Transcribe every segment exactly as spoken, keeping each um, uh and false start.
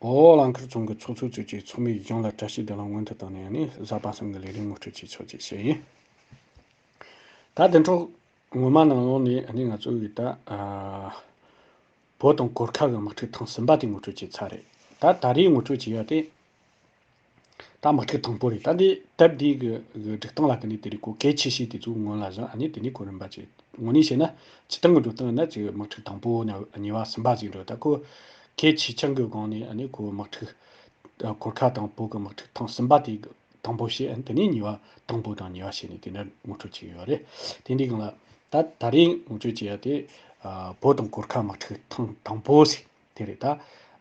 ཨོ་རླངས་འཁོར་ཚོང་གི་ཚོགས་གཙོ་གཙོས་ཀྱི་ཚོགས་མི་ཡོངས་ལ་བཀྲ་ཤིས་བདེ་ལེགས་སྔོན་དུ་བཏང་ནས་ནི་གཟའ་པ་སངས་ཀྱི་ལས་རིམ་ངོ་སྤྲོད་བྱེད་ཆོག་ཅེས་བཤད་ཡིན། ད་དེ་འཕྲོ་ངོ་མ་ནང་ལོགས་ནས་ཨ་ནི་ང་ཚོ་གི་ད་ཨ་བོད་དང་གོར་ཁ་གི་དམག་འཁྲུག་ཐེངས་གསུམ་པ་དེ་ངོ་སྤྲོད་བྱས་ཚར་རེད། ད་ད་རེས་ངོ་སྤྲོད་བྱེད་ཡ་དེ་ད་དམག་འཁྲུག་དང་པོ་རེད། ད་འདི་སྟབས་བདེ་གི་གི་སྒྲིག་སྟངས་ལ་བརྟེན་ནས་དེ་རིགས་ཁོ་གལ་ཆེ་ཤོས་དེ་ཚོ་སྔོན་ལ་བཞག་ཨ་ནི་དེ་ནས་ཁོ་རིམ་པ་བྱེད། དངོས་གནས་བཤད་ན་སྤྱིར་བཏང་གི་འགྲོ་སྟངས་ཡིན་ན་ཅིག་དམག་འཁྲུག་དང་པོ་ནས་གཉིས་པ་གསུམ་པ་ཟིག་འགྲོ། ད་ཁོ་གལ་ཆེ་ཆུང་གི་སྒང་ནས་ཨ་ནི་ཁོ་དམག་འཁྲུག་ཨ་གོར་ཁ་དང་བོད་ཀྱི་དམག་འཁྲུག་ཐེངས་གསུམ་པ་དེ་དང་པོ་བཤད། ཨ་ནི་དེ་ནས་གཉིས་པ་དང་པོ་དང་གཉིས་པ་བཤད་ནས་དེ་འདྲ་ངོ་སྤྲོད་བྱེད་ཀྱི་ཡོད་རེད། དེ་འདྲའི་སྒང་ལ་ད་ད་རེས་ངོ་སྤྲོད་བྱེད་ཡ་དེ་ཨ་བོད་དང་གོར་ཁ་དམག་འཁྲུག་ཐེངས་དང་པོ་ཟིག་དེ་རེད། ད་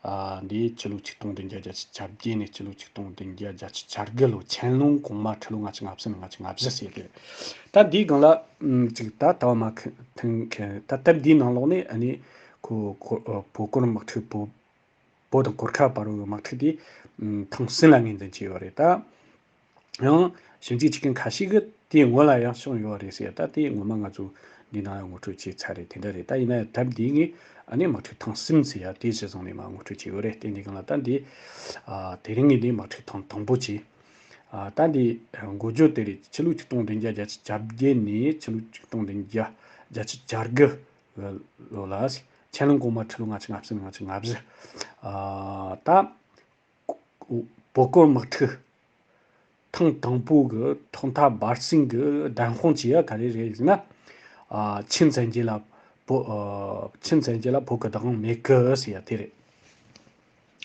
ཨ་འདི་ཕྱི་ལོ་ཆིག་སྟོང་བདུན་བརྒྱ་བརྒྱད་ཅུ་གྱ་བརྒྱད་ནས་ཕྱི་ལོ་ཆིག་སྟོང་བདུན་བརྒྱ་བརྒྱད་ཅུ་གྱ་དགུ་ལོ་ཆན་ལུང་གོང་མ་ཁྲི་ལོ་ལྔ་བཅུ་ང་གསུམ་ལྔ་བཅུ་ང་བཞི་ཟེར་གི། ད་འདིའི་སྒང་ལ་ཨམ་ཅིག་ད་ལྟ་བ་མ་མཐུན་མཁན། ད་སྟབས་བདེའི་ནང་ལོགས་ནས་ཨ་ནི་ཁོ་ཁོ་ཨ་བོད་གོར་དམག་འཁྲུག་བོད་བོད་དང་གོར་ཁ་བར་བའི་དམག་འཁྲུག་དེ་ཨམ་ཐེངས་གསུམ་ལ་ངོས་འཛིན་བྱས་ཡོད་རེད། ད་ཡང་ཞིབ་འཇུག་བྱེད་མཁན་ཁ་ཤས་ཀྱིས་དེའི་སྔོན་ལ་ཡང་བྱུང་ཡོད་རེད་ཟེར། ད་དེ་ངོ་མ་ང་ཚོ་འདི་ནང་ཡང་ངོ་སྤྲོད་བྱས་ཚར་རེད། དེ་འདྲ་རེད། ད་ཡིན་ན་ཡང་སྟབས་བདེ་ངས་ཨ་ནི་དམག་འཁྲུག་ཐེངས་གསུམ་ཟེར་ཡ་དེ་གཞི་བཟུང་ནས་མར་ངོ་སྤྲོད་བྱས་ཡོད་རེད། དེ་འདི་སྒང་ལ་ད་འདི་ཨ་དེ་རིང་ངས་འདི་དམག་འཁྲུག་ཐེངས་དང་པོ་བྱས། ཨ་ད་འདི་འགོ་བརྗོད་དེ་རེད། ཕྱི་ལོ་ཆིག་སྟོང་བདུན་བརྒྱ་བརྒྱད་ཅུ་གྱ་བརྒྱད་ནས་ཕྱི་ལོ་ཆིག་སྟོང་བདུན་བརྒྱ་བརྒྱད་ཅུ་གྱ་དགུ་ལོ་ལ་ཆན་ལུང་གོང་མ་ཁྲི་ལོ་ལྔ་བཅུ་ང་གསུམ་ལྔ་བཅུ་ང་བཞི། ཨ་ད་བོད་གོར་དམག་འཁྲུག་ཐེངས་དང་པོ་གི་ཐོག་མཐའ་བར་གསུམ་གི་བདམས་དཔང་བྱེད་ཡ་ག་རེ་རེད་ཟེར་ན། ཨ་ཆིན་ཚན་རྒྱལ་ལ་བོད་ཨ་ཆིན་ཚན་རྒྱལ་ལ་བོད་ཀྱི་བདག་དབང་མེད་གི་ཟེར་ཡ་དེ་རེད།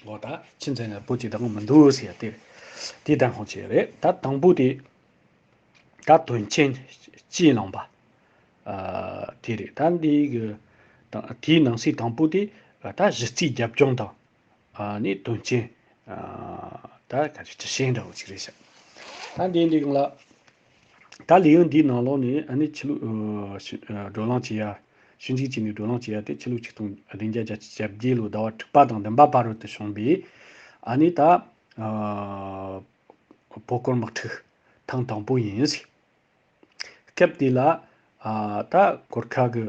འོ་ད་ཆིན་ཚན་རྒྱལ་ལ་བོད་ཀྱི་བདག་དབང་མི་འདུག་ཟེར་ཡ་དེ་རེད། དེ་བདམས་དཔང་བྱེད་ཡ་རེད། ད་དང་པོ་དེ་ད་དོན་ཆེན་སྤྱིའི་ནང་པ་ཨ་དེ་རེད། ད་འདི་གི་ད་དེའི་ནང་གསེས་དང་པོ་དེ་ད་གཞི་རྩའི་རྒྱབ་ལྗོངས་དང་། ཨ་ནི་དོན་རྐྱེན་ཨ་ད་ག་ཚོད་ཅི་ཤེས་འདྲ་བོ་ཅིག་རེད་ཤག་ད་འདི་འདི་གང་ལ་ད་ལས་ཡུན་འདིའི་ནང་ལོགས་ནས་ཨ་ནི་ཕྱི་ལོ་ཨ་ཤི་ཨ་བགྲོ་གླེང་བྱེད་ཡ། ཞིབ་འཇུག་བྱས་ནས་བགྲོ་གླེང་བྱེད་ཡ་དེ་ཕྱི་ལོ་ཆིག་སྟོང་བདུན་བརྒྱ་བརྒྱད་ཅུ་གྱ་བརྒྱད་ལོ་ཟླ་བ་དྲུག་པ་དང་བདུན་པ་བར་དུ་བྱུང་བའི་ཨ་ནི་ད་ཨ་བོད་གོར་དམག་འཁྲུག་ཐེངས་དང་པོ་ཡིན། སྐབས་དེ་ལ་ཨ་ད་གོར་ཁ་གི་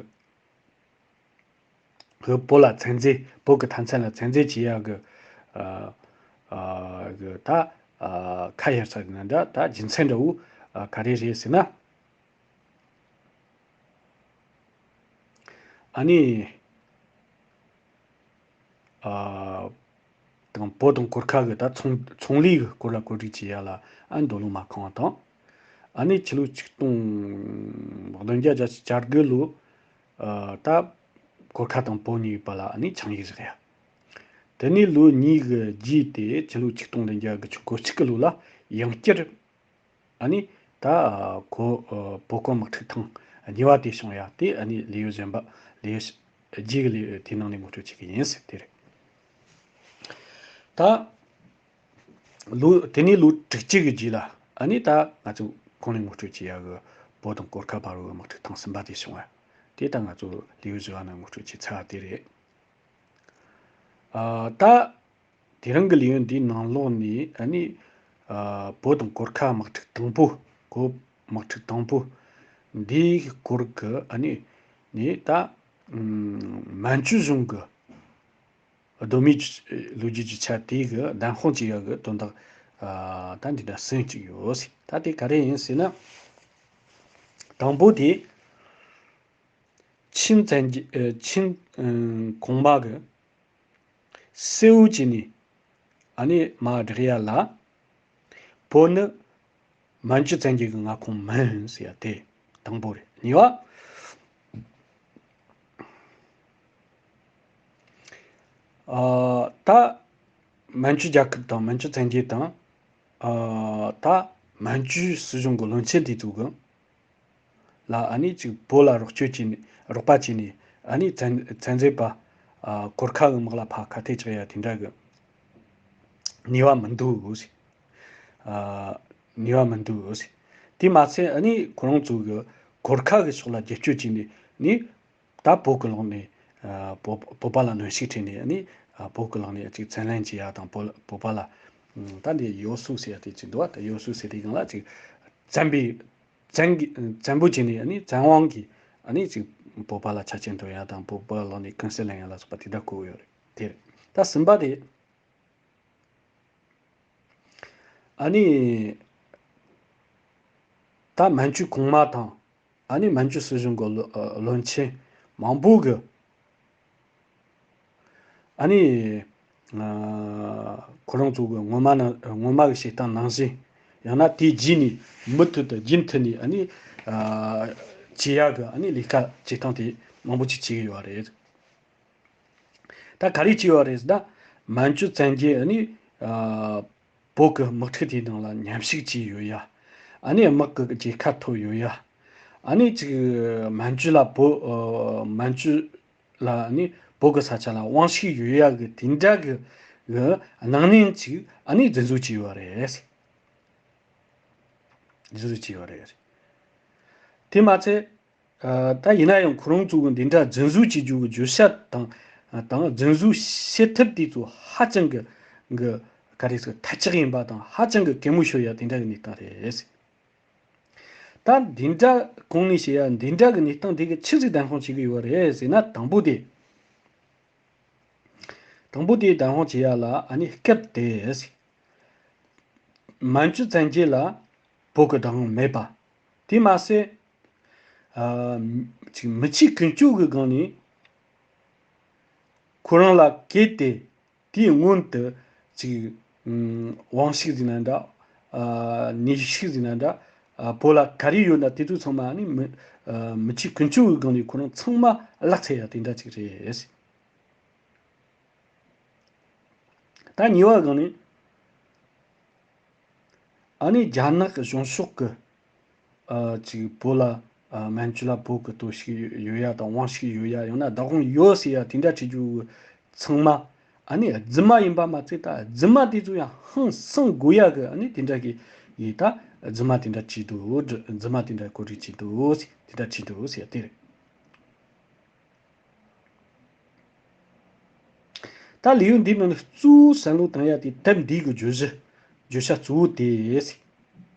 བོད་ལ་བཙན་འཛུལ། བོད་ཀྱི་མཐའ་མཚམས་ལ་བཙན་འཛུལ་བྱེད་ཡག་གི་ཨ་ཨ་གི་ད་ཨ་ཁ་གཡར་ས་ན་འདྲ། ད་རྒྱུ་མཚན་འདྲ་བོ་ཨ་ག་རེ་རེད་ཟེར་ན། ཨ་ནི་ཨ་དང་བོད་དང་གོར་ཁ་གི་ད་ཚོང་ཚོང་ལས་གི་སྐོར་ལ་བཀོད་སྒྲིག་བྱེད་ཡག་ལ་ཨ་འདོད་བློ་མ་ཁེངས་པ་དང་། ཨ་ནི་ཕྱི་ལོ་ཆིག་སྟོང་བདུན་བརྒྱ་བརྒྱད་ཅུ་གྱ་དགུ་ལོ། ཨ་ད་གོར་ཁ་དང་བོད་གཉིས་བར་ལ་ཨ་ནི་ཆིངས་ཡིག་བཞག་ཡ། དེ་ནས་ལོ་གཉིས་ཀྱི་རྗེས་ཏེ་ཕྱི་ལོ་ཆིག་སྟོང་བདུན་བརྒྱ་དགུ་བཅུ་གོ་གཅིག་གི་ལོ་ལ་ཡང་བསྐྱར་ཨ་ནི་ད་གོ་ཨ་བོད་གོར་དམག་འཁྲུག་ཐེངས་གཉིས་པ་དེ་བྱུང་ཡ་དེ་ཨ་ནི་ལེའུ་གཞན་པ་ལེའུ་རྗེས་ཀྱི་ལེའུ་དེའི་ནང་ནས་ངོ་སྤྲོད་བྱེད་ཀྱི་ཡིན་ཟེར་དེ་རེད། ད། ལོ་དེ་ནས་ལོ་དྲུག་ཅུ་གི་རྗེས་ལ་ཨ་ནི་ད་ང་ཚོ་གོང་ནས་ངོ་སྤྲོད་བྱེད་ཡག་གི་བོད་དང་གོར་ཁ་བར་བའི་དམག་འཁྲུག་ཐེངས་གསུམ་པ་དེ་བྱུང་བ་དེ་ད་ང་ཚོ་ལེའུ་བཞི་བ་ནས་ངོ་སྤྲོད་བྱས་ཚར་བ་དེ་རེད། ཨ་ད་དེ་རིང་གི་ལེའུ་འདིའི་ནང་ལོགས་ནས་ཨ་ནི་ཨ་བོད་དང་གོར་ཁ་དམག་འཁྲུག་དང་པོ་གོ་དམག་འཁྲུག་དང་པོ་འདིའི་སྐོར་གི་ཨ་ནི་ནི་ད་ཨམ་མན་ཇུ་གཞུང་གི་གདོད་མའི་ལོ་རྒྱུས་ཀྱི་ཆ་དེ་གི་བདམས་དཔང་བྱེད་ཡག་གི་དོན་དག་ཨ་ད་འདི་འདྲ་གསུམ་ཅིག་ཡོད་ཟེར། ད་དེ་ག་རེ་ཡིན་ཟེར་ན། དང་པོ་དེ་ཆིན་བཙན་གྱི་ཨ་ཆིན་ཨ་གོང་མ་གི་གསལ་བོ་བྱས་ནས་ཨ་ནི་མར་བསྒྲགས་ཡ་ལ། བོད་ནི་མན་ཇུ་བཙན་རྒྱལ་གྱི་མངའ་ཁོངས་མིན་ཟེར་ཡ་དེ་དང་པོ་རེད། གཉིས་པ། ཨ་ད་མན་ཇུ་རྒྱལ་ཁབ་དང་མན་ཇུ་བཙན་རྒྱལ་དང་། ཨ་ད་མན་ཇུའི་སྲིད་གཞུང་གི་བློན་ཆེན་དེ་ཚོ་གི་ལ་ཨ་ནི་ཅིག་བོད་ལ་རོགས་སྐྱོར་བྱས་ནས་རོགས་པ་བྱས་ནས་ཨ་ནི་བཙན་བཙན་འཛུལ་པ་ཨ་གོར་ཁ་གི་དམག་ལ་ཕར་ཁ་གཏད་གཅོག་ཡ་དེ་འདྲ་གི་ནུས་པ་མི་འདུག་ཟེར། ཨ་ནུས་པ་མི་འདུག་ཟེར། དེ་མ་ཚད་ཨ་ནི་ཁོ་རང་ཚོ་གི་གོར་ཁ་གི་ཕྱོགས་ལ་རྒྱབ་སྐྱོར་བྱས་ནས་ནི་ད་བོད་ཀྱི་ལག་ནས་ཨ་བོད་བོད་པ་ལ་གནོན་ཤུགས་སྤྲད་ནས་ཨ་ནི་ཨ་བོད་ཀྱི་ལག་ནས་ཅིག་བཙན་ལེན་བྱེད་ཡ་དང་བོད་བོད་པ་ལ་ཨ་ད་འདི་ཡོ་སུ་ཟེར་ཡ་དེ་ཅིག་འདུག་བ། ད་ཡོ་སུ་ཟེར་དེའི་སྒང་ལ་ཅིག་བཙན་པའི་བཙན་གྱི་བཙན་པོ་བྱས་ནས་ཨ་ནི་བཙན་དབང་གིས་ཨ་ནི་ཅིག་བོད་པ་ལ་ཆ་རྐྱེན་སྟོན་ཡ་དང་བོད་པ་ལག་ནས་ཀུན་གསལ་ལེན་ཡ་ལ་སོགས་པ་དེ་འདྲ་བཀོད་ཡོད་རེད། དེ་རེད། ད་གསུམ་པ་དེ། ཨ་ནི་ད་མན་ཇུ་གོང་མ་དང་། ཨ་ནི་མན་ཇུ་སྲིད་གཞུང་གི་བློ་ཨ་བློན་ཆེན་མང་པོ་གི། ཨ་ནི་ཨ་ཁོ་རང་ཚོ་གི་སྔོན་མ་ནང་སྔོན་མ་གི་བྱེད་སྟངས་ནང་བཞིན། ཡང་ན་དེའི་རྗེས་ནས་མུ་མཐུད་དུ་རྒྱུན་མཐུད་ནས་ཨ་ནི་ཨ་བྱེད་ཡག་གི་ཨ་ནི་ལས་ཀ་བྱེད་སྟངས་དེ་མང་པོ་ཅིག་བྱེད་ཀྱི་ཡོད་རེད། ད་ག་རེ་བྱས་ཡོད་རེད་ཟེར་ན། མན་ཇུ་བཙན་རྒྱལ་ཨ་ནི་ཨ་བོད་ཀྱི་དམག་འཁྲུག་དེའི་ནང་ལ་མཉམ་ཞུགས་བྱས་ཡོད་ཡ། ཨ་ནི་དམག་གི་རྒྱལ་ཁ་ཐོབ་ཡོད་ཡ། ཨ་ནི་ཅིག་མན་ཇུ་ལ་བོད་ཨ་མན་ཇུ་ལ་ཨ་ནི་བོད་ཀྱི་ས་ཆ་ལ་དབང་ཤུགས་ཡོད་ཡ་གི་དེ་འདྲ་གི་གི་སྣང་བརྙན་ཅིག་ཨ་ནི་རྫུན་བཟོ་བྱས་ཡོད་རེད། རྫུན་བཟོ་བྱས་ཡོད་རེད། དེ་མ་ཚད། ཨ་ད་ཡིན་ན་ཡང་ཁོ་རང་ཚོ་གི་འདི་འདྲ་རྫུན་བཟོ་བྱེད་རྒྱུ་གི་བརྗོད་བྱ་དང་དང་རྫུན་བཟོ་བྱེད་ཐབས་དེ་ཚོ་ཧ་ཅང་གི་གི་ག་རེ་ཟེར་ཐལ་ཆགས་ཡིན་པ་དང་ཧ་ཅང་གི་གད་མོ་ཤོར་ཡ་དེ་འདྲ་གི་གནས་སྟངས་རེད། ད་འདི་འདྲ་གོང་ནས་བཤད་ཡ་འདི་འདྲ་གི་གནས་སྟངས་དེ་གི་ཆི་ཟིག་བདེན་དཔང་བྱེད་གི་ཡོད་རེད་ཟེར་ན། དང་པོ་དེ། དང་པོ་དེ་བདེན་དཔང་བྱེད་ཡ་ལ་ཨ་ནི་སྐབས་དེ། མན་ཇུ་བཙན་རྒྱལ་ལ་བོད་ཀྱི་བདག་དབང་མེད་པ། དེ་མ་ཟད། ཨ་ཅིག་མི་ཆོས་ཀུན་སྤྱོད་ཀྱི་སྒང་ནས་ཁོ་རང་ལ་གལ་ཏེ་དེའི་སྔོན་དུ་ཅིག་ཨམ་དབང་ཤུགས་ཟེར་ན་འདྲ། ཨ་ནུས་ཤུགས་ཟེར་ན་འདྲ། ཨ་བོད་ལ་ག་རེ་ཡོད་ན་དེ་ཚོ་ཚང་མ་ནི་མི་ཨ་མི་ཆོས་ཀུན་སྤྱོད་ཀྱི་སྒང་ནས་ཁོ་རང་ཚང་མ་བརླག་ཚར་ཡ་དེ་འདྲ་ཅིག་རེད། ད་གཉིས་པ་སྒང་ནས་ཨ་ནི་རྒྱ་ནག་གི་གཞུང་ཕྱོགས་ཀྱི་ཨ་ཅིག་བོད་ལ་ཨ་མན་ཇུ་ལ་བོད་ཀྱི་གཏོར་བཤིག་ཡོད་ཡ་དང་དབང་ཤུགས་ཡོད་ཡ། ཡང་ན་བདག་དབང་ཡོད་ཟེར་ཡ་དེ་འདྲ་བྱེད་རྒྱུ་ཚང་མ་ཨ་ནི་རྫུན་མ་ཡིན་པ་མ་ཚད། ད་རྫུན་མ་དེ་ཚོ་ཡང་ཧང་སང་དགོས་ཡ་གི་ཨ་ནི་དེ་འདྲ་གི་ཡིན། ད་རྫུན་མ་དེ་འདྲ་བྱས་འདུག་རྫུན་མ་དེ་འདྲ་བཀོད་སྒྲིག་བྱས་འདུག་དེ་འདྲ་བྱས་འདུག་ཟེར་ཡ་དེ་རེད། ད་ལེའུ་འདིའི་ནང་ནས་གཙོ་བོ་བསམ་བློ་བཏང་ཡ་དེ་དེབ་འདིའི་གི་བརྗོད་གཞི། བརྗོད་བྱ་གཙོ་བོ་དེ།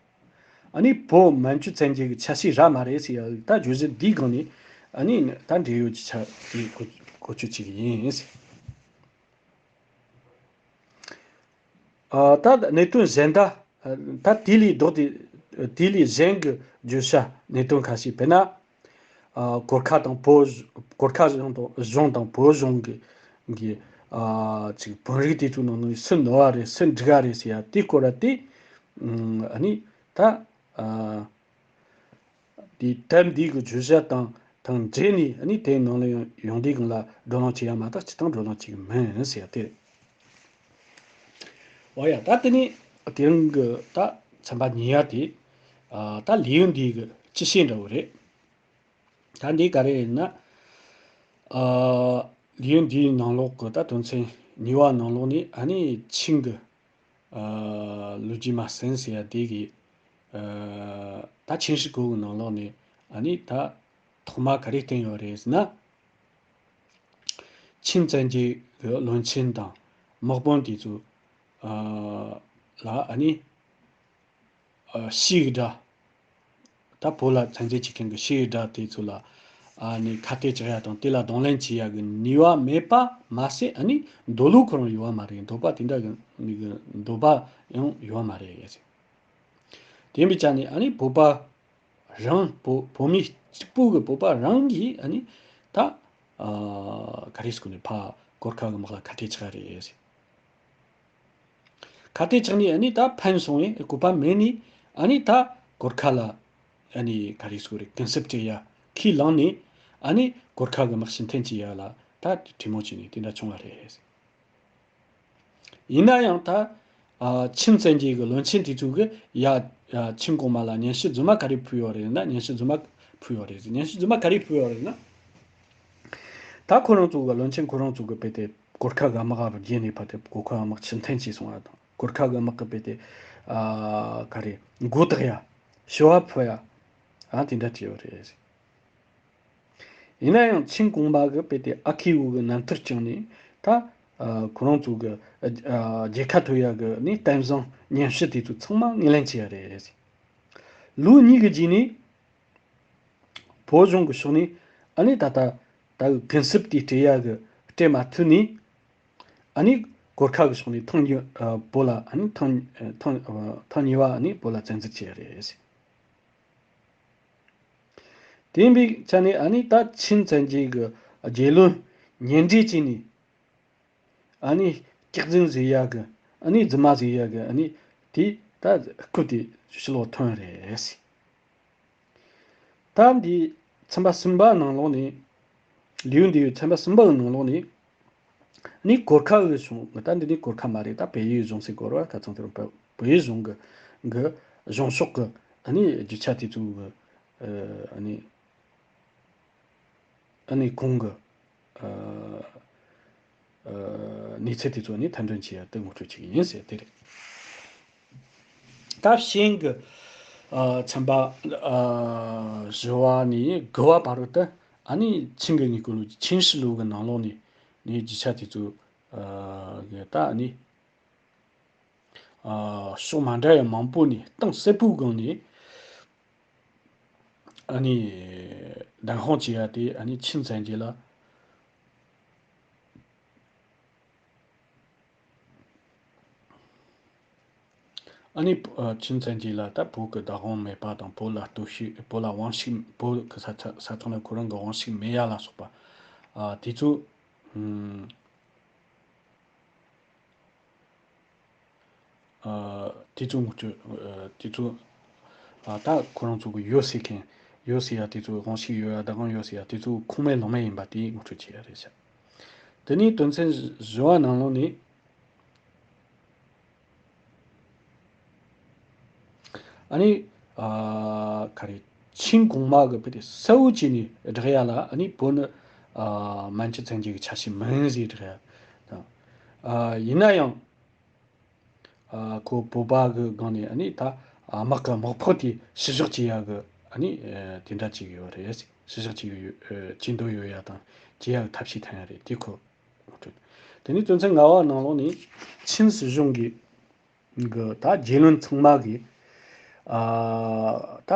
ཨ་ནི་བོད་མན་ཇུ་བཙན་རྒྱལ་གྱི་ཆ་ཤས་རག་མ་རེད་ཟེར་ཡ། ད་བརྗོད་གཞི་འདིའི་སྒང་ནས་ཨ་ནི་ད་འབྲེལ་ཡོད་ཀྱི་ཆ་དེ་གོ་གོ་ཆོད་བྱེད་ཀྱི་ཡིན། ཨ་ད་གནད་དོན་གཞན་དག་ད་དེ་ལས་ལྡོག་སྟེ། དེ་ལས་གཞན་གྱི་བརྗོད་བྱ་གནད་དོན་ཁ་ཤས། དཔེར་ན། ཨ་གོར་ཁ་དང་བོད། གོར་ཁ་གཞུང་དང་གཞུང་དང་བོད་གཞུང་གི་གི་ཨ་ཅིག་བོད་རིགས་དེ་ཚོའི་ནང་ནས་སུ་ནོར་བ་རེད། སུ་འགྲིག་ག་རེད་ཟེར་ཡ་དེ་སྐོར་ར་དེ། ཨ་ནི་ད་ཨ་དེ་དེབ་འདིའི་གི་བརྗོད་བྱ་དང་དང་འབྲེལ་ནས་ཨ་ནི་དེའི་ནང་ལ་ཡོང་ཡོང་དུས་སྒང་ལ་བགྲོ་གླེང་བྱེད་ཡ་མ་གཏོགས་སྤྱིར་བཏང་བགྲོ་གླེང་བྱེད་གི་མིན་ཟེར་ཡ་དེ་རེད། འོ་ཡ། ད་དེ་ནས་དེ་རིང་གི་ད་ཚན་པ་གཉིས་པ་དེ། ཨ་ད་ལེའུ་འདིའི་གི་སྤྱི་བཤད་འདྲ་བོ་རེད། ད་འདི་ག་རེ་རེད་ན། ཨ་ལེའུ་འདིའི་ནང་ལོགས་གི་ད་དོན་ཚན་གཉིས་པ་ནང་ལོགས་ནས་ཨ་ནི་ཆིང་གི་ཨ་ལོ་རྒྱུས་མ་ཟིན་ཟེར་ཡ་དེ་གི། ཨ་ད་ཆིང་ཧྲི་ཀོ་གི་ནང་ལོགས་ནས་ཨ་ནི་ད་ཐོག་མ་ག་རེ་བསྟན་ཡོད་རེད་ཟེར་ན། ཆིང་བཙན་རྒྱལ་གྱི་བློན་ཆེན་དང་དམག་དཔོན་དེ་ཚོ་ཨ་ལ་ཨ་ནི་ཨ་ཕྱིའི་དགྲ། ད་བོད་ལ་བཙན་འཛུལ་བྱེད་མཁན་གྱི་ཕྱིའི་དགྲ་དེ་ཚོ་ལ་ཨ་ནི་ཁ་གཏད་གཅོག་ཡ་དང་དེ་ལ་གདོང་ལེན་བྱེད་ཡ་གི་ནུས་པ་མེད་པ་མ་ཟད། ཨ་ནི་འདོད་བློ་ཁོ་རང་ཡོད་པ་མ་རེད། འདོད་པ་དེ་འདྲ་གི་འདོད་པ་ཡང་ཡོད་པ་མ་རེད། དེ་ཡིན་པའི་ཆ་ནས་ཨ་ནི་བོད་པ་རང་བོད་བོད་མི་གཅིག་པུ་གི་བོད་པ་རང་གིས་ཨ་ནི་ད་ཨ་ག་རེ་ཟེར་དགོས་ནི། ཕ་གོར་ཁ་གི་དམག་ལ་ཁ་གཏད་གཅོག་རེད། ཁ་གཏད་གཅོག་ནས་ཨ་ནི་ད་ཕན་སོང་བས་གོ་བ་མེད་ནས་ཨ་ནི་ད་གོར་ཁ་ལ་ཨ་ནི་ག་རེ་ཟེར་དགོས་རེད། གུན་གསབ་སྤྲད་ཡ་ཁས་བླངས་ནས་ཨ་ནི་གོར་ཁ་གི་དམག་ཕྱིར་འཐེན་བྱེད་ཡ་ལ་ད་གྲོས་མོལ་བྱས་ནས་དེ་འདྲ་བྱུང་བ་རེད། ཡིན་ན་ཡང་ད་ཨ་ཆིང་བཙན་རྒྱལ་གྱི་བློན་ཆེན་དེ་ཚོ་གིས་ཡ་ཡ་ཆིང་གོང་མ་ལ་སྙན་ཞུ་རྫུན་མ་ག་རེ་ཕུལ་ཡོད་རེད་ན། སྙན་ཞུ་རྫུན་མ་ཕུལ་ཡོད་རེད། སྙན་ཞུ་རྫུན་མ་ག་རེ་ཕུལ་ཡོད་རེད་ན། ད་ཁོ་རང་ཚོ་གི་བློན་ཆེན་ཁོ་རང་ཚོ་གིས་དཔེ་དེ་གོར་ཁ་གི་དམག་རྒྱལ་ནས་ཕར་དེ་གོར་ཁ་དམག་ཕྱིར་འཐེན་བྱས་སོང་བ་དང་། གོར་ཁ་གི་དམག་གིས་དཔེ་དེ་ཨ་ག་རེ་མགོ་བཏགས་ཡ། ཞུ་བ་ཕུལ་ཡ། ཨ་དེ་འདྲ་བྱས་ཡོད་རེད། ཡིན་ན་ཡང་ཆིང་གོང་མ་གིས་དཔེ་དེ་ཨ་ཁུའི་འོག་གི་རྣམ་ཐར་བསྐྱངས་ནས་ད་ཨ་ཁོ་རང་ཚོ་གི་ཨ་ཨ་རྒྱལ་ཁ་ཐོབ་ཡ་གི་ནི་གཏན་བཟང་སྙན་ཞུ་དེ་ཚོ་ཚང་མ་ངོས་ལེན་བྱས་ཡ་རེད། ལོ་གཉིས་ཀྱི་རྗེས་ནས་བོད་གཞུང་གི་ཕྱོགས་ནས་ཨ་ནི་ད་ལྟ་ད་གི་གུན་གསབ་དེ་སྤྲད་ཡ་གི་སྤྲད་མ་ཐུབ་ནས། ཨ་ནི་ གོར་ཁ་གི་ཕྱོགས་ནས་ཐེངས་གཉིས་ཨ་བོད་ལ་ཨ་ནི་ཐེངས་ཐེངས་ཐེངས་གཉིས་པ་ཨ་ནི་བོད་ལ་བཙན་འཛུལ་བྱས་རེད། དེ་ཡིན་པའི་ཆ་ནས་ཨ་ནི་ད་ཆིན་བཙན་རྒྱལ་གྱི་རྒྱལ་བློན་ཉེ་འབྲེལ་བྱས་ནས། ཨ་ནི་སྐྱག་རྫུན་ཟེར་ཡག་གི་ཨ་ནི་རྫུན་མ་ཟེར་ཡག་གི་ཨ་ནི་དེ་ད་སྐུ་དེ་ཕྱི་ལོགས་ཐོན་རེད། ད་འདི་ཚན་པ་གསུམ་པ་ནང་ལོགས་ནས། ལེའུ་འདིའི་ཚན་པ་གསུམ་པ་གི་ནང་ལོགས་ནས། ཨ་ནི་གོར་ཁ་གི་གཞུང་ད་འདི་ནི་གོར་ཁ་མ་རེད། ད་བལ་ཡུལ་གཞུང་ཟེར་གོ་ར་ཁ་ཚང་དེར་བལ་ཡུལ་གཞུང་གི་གི་གཞུང་ཕྱོགས་གི་ཨ་ནི་རྒྱུ་ཆ་དེ་ཚོ་གི་ཨ་ནི། ཨ་ནི་གོང་གི་ཨ་ཨ་གནས་ཚུལ་དེ་ཚོ་ནི་ཐེར་འདོན་བྱེད་ཡ་དེ་ངོ་སྤྲོད་བྱེད་ཀྱི་ཡིན་ཟེར་དེ་རེད། ད་གཞན་གྱི་ཨ་ཚན་པ་ཨ་བཞི་བ་ནས་དགུ་བ་བར་དུ་ཨ་ནི་ཆིན་གྱི་དངོས་ཀྱི་ལོ་རྒྱུས་ཆིན་ཧྲི་ལོ་གི་ནང་ལོགས་ནས་ནི་རྒྱུ་ཆ་དེ་ཚོ་ཨ་གི་ད་ཨ་ནི། ཕྱོགས་མ་འདྲ་བའི་མང་པོ་ནས་གཏིང་ཟབ་པོའི་སྒང་ནས་ཨ་ནི་བདེན་དཔང་བྱེད་ཡ་དེ་ཨ་ནི་ཆིན་བཙན་རྒྱལ་ལ། ཨ་ནི་ཆིན་བཙན་རྒྱལ་ལ་ད་བོད་ཀྱི་བདག་དབང་མེད་པ་དང་། བོད་ལ་གཏོར་བཤིག་བོད་ལ་དབང་ཤུགས། བོད་ཀྱི་ས་ཆ་ས་ཐོག་ནས་ཁོ་རང་གི་དབང་ཤུགས་མེད་ཡ་ལ་སོགས་པ་དེ་ཚོ། ཨ་དེ་ཚོ་ངོ་སྤྲོད། ཨ་དེ་ཚོ་ཨ་ད་ཁོ་རང་ཚོ་གི་ཡོད་ཟེར་མཁན། ཡོད་ཟེར་ཡ་དེ་ཚོ། དབང་ཤུགས་ཡོད་ཡ། བདག་དབང་ཡོད་ཟེར་ཡ་དེ་ཚོ་ཁུངས་མེད་ལུང་མེད་ཡིན་པ་དེ་ངོ་སྤྲོད་བྱེད་ཡ་རེད་ཤག་དེ་ནས་དོན་ཚན་བཞི་བ་ནང་ལོགས་ནས། ཨ་ནི་ཨ་ག་རེ། ཆིན་གོང་མ་གི་བོད་དེ་གསལ་བོ་བྱས་ནས་བསྒྲགས་ཡ་ལ། ཨ་ནི་བོད་ནི་ཨ་མན་ཇུ་བཙན་རྒྱལ་གྱི་ཆ་ཤས་མིན་ཟེར་བསྒྲགས་ཡ་དང་། ཨ་ཡིན་ན་ཡང་ཨ་ཁོ་བོད་པ་གི་སྒང་ནས་ཨ་ནི་ད་ཨ་དམག་གི་དམག་ཕོགས་དེ་ཕྱིར་བཞག་བྱེད་ཡ་གི་ཨ་ནི་ཨ་དེ་འདྲ་བྱེད་གི་ཡོད་རེད། ཕྱིར་བཞག་བྱེད་གི་ཡོད། ཨ་བྱེད་འདོད་ཡོད་ཡ་དང་། བྱེད་ཡ་གི་ཐབས་ཤེས་འཐེན་ཡ་རེད། དེ་ཁོ། དེ་ནས་དོན་ཚན་ལྔ་བ་ནང་ལོགས་ནས་ཆིན་སྲིད་གཞུང་གི་གི་ད་རྒྱལ་བློན་ཚང་མ་གིས་ཨ་ད་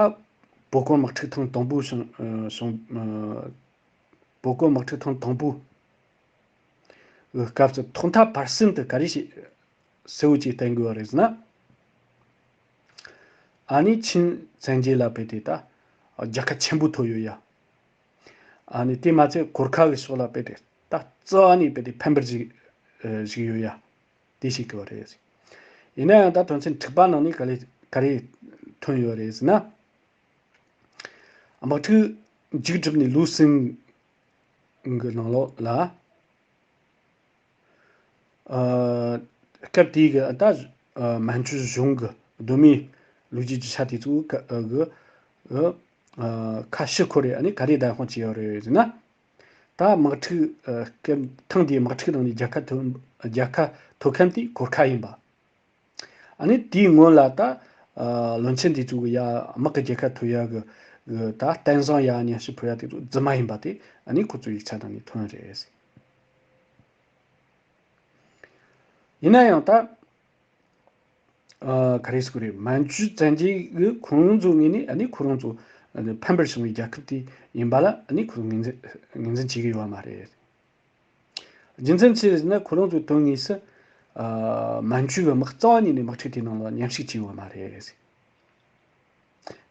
བོད་སྐོར་དམག་འཁྲུག་ཐེངས་དང་པོ་བྱུང་བྱུང་། བོད་སྐོར་དམག་འཁྲུག་ཐེངས་དང་པོ་གི་སྐབས་སུ་ཐོག་མཐའ་བར་གསུམ་དུ་ག་རེ་ཞིག་གསལ་བོ་ཅིག་བསྟན་དགོས་པ་རེད་ཟེར་ན། ཨ་ནི་ཆིན་བཙན་རྒྱལ་ལ་བོད་དེ་ད་རྒྱལ་ཁ་ཆེན་པོ་ཐོབ་ཡོད་ཡ། ཨ་ནི་དེ་མ་ཚད་གོར་ཁ་གི་ཕྱོགས་ལ་བོད་དེ་ད་རྩ་བ་ནས་བོད་དེ་ཕམ་པར་ཞིག་ཞིག་ཡོད་ཡ། དེ་ཞིག་གི་བ་རེད། ཡིན་ན་ཡང་ད་དོན་ཚན་དྲུག་པ་ནང་ནས་ག་རེ་ག་རེ་ཐོན་ཡོད་རེད་ཟེར་ན། དམག་འཁྲུག་མཇུག་གྲུབ་ནས་ལོ་གསུམ་གི་ནང་ལོགས་ལ། ཨ་སྐབས་དེའི་གི་ད་ཨ་མན་ཇུ་གཞུང་གི་གདོད་མའི་ལོ་རྒྱུས་ཀྱི་ཆ་དེ་ཚོ་ག་ཨ་གི་ཨ་ཁ་ཕྱིར་འཁོར་རེ་ཨ་ནི་ག་རེ་བདག་དབང་བྱས་ཡོད་རེད་ཟེར་ན། ད་དམག་འཁྲུག་ཨ་སྐབས་ཐེངས་དེའི་དམག་འཁྲུག་ནང་ནས་རྒྱལ་ཁ་ཐོབ། རྒྱལ་ཁ་ཐོབ་མཁན་དེ་གོར་ཁ་ཡིན་པ། ཨ་ནི་དེའི་སྔོན་ལ་ད་ཨ་བློན་ཆེན་དེ་ཚོ་གི་ཡ་དམག་གི་རྒྱལ་ཁ་ཐོབ་ཡ་གི་གི་ད་བསྟན་བཟང་ཡ་སྙན་ཞུ་ཕུལ་ཡ་དེ་ཚོ་རྫུན་མ་ཡིན་པ་དེ་ཨ་ནི་ཁོ་ཚོའི་ཡིག་ཆ་ནང་ནས་ཐོན་རེད། ཡིན་ན་ཡང་ད་ཨ་ག་རེ་ཟེར་དགོས་རེད། མན་ཇུ་བཙན་རྒྱལ་གི་ཁོང་ཚོ་ངོས་ནས་ཨ་ནི་ཁོ་རང་ཚོ་ཨ་ནི་ཕམ་པར་བྱུང་བའི་རྒྱལ་ཁབ་དེ་ཡིན་པ་ལ་ཨ་ནི་ཁོ་ཚོ་ངོས་འཛིན་ངོས་འཛིན་བྱེད་ཀྱི་ཡོད་མ་རེད། རྒྱུ་མཚན་ཅི་རེད་ཟེར་ན། ཁོ་རང་ཚོའི་དོན་དངོས་སུ་ཨ་མན་ཇུ་གི་དམག་རྩ་བ་ཉིད་ནས་དམག་འཁྲུག་དེའི་ནང་ལ་མཉམ་ཞུགས་བྱས་ཡོད་མ་རེད།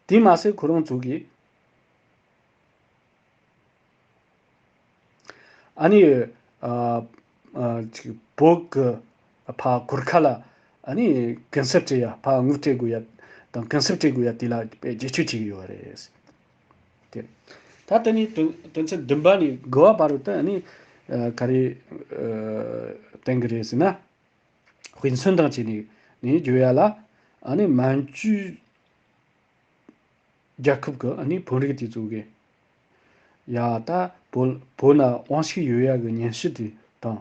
དེ་མ་ཟད་ཁོ་རང་ཚོ་གིས་ཨ་ནི་ཨ་ཨ་ཅིག་བོད་ཀྱི་ཕ་གུར་ཁ་ལ་ཨ་ནི་གུན་གསབ་སྤྲད་ཡ། ཕ་དངུལ་སྤྲད་དགོས་ཡ་དང་གུན་གསབ་སྤྲད་དགོས་ཡ་དེ་ལ་དཔེ་རྒྱབ་སྐྱོར་བྱེད་ཀྱི་ཡོད་རེད། དེ། ད་ལྟ་ནི་དོན་དོན་ཚན་བདུན་པ་ནས་དགུ་བ་བར་དུ་ཨ་ནི་ཨ་ག་རེ་ཨ་བསྟན་གྱི་རེད་ཟེར་ན། དཔེ་མཚོན་དང་བཅས་ནས་ནས་བརྗོད་ཡ་ལ། ཨ་ནི་མན་ཇུ་རྒྱལ་ཁབ་ཀྱི་ཨ་ནི་བོད་རིགས་དེ་ཚོ་གིས་ཡ་ད་བོད་བོད་ན་དབང་ཤུགས་ཡོད་ཡ་གི་སྙན་ཞུ་དེ་དང་།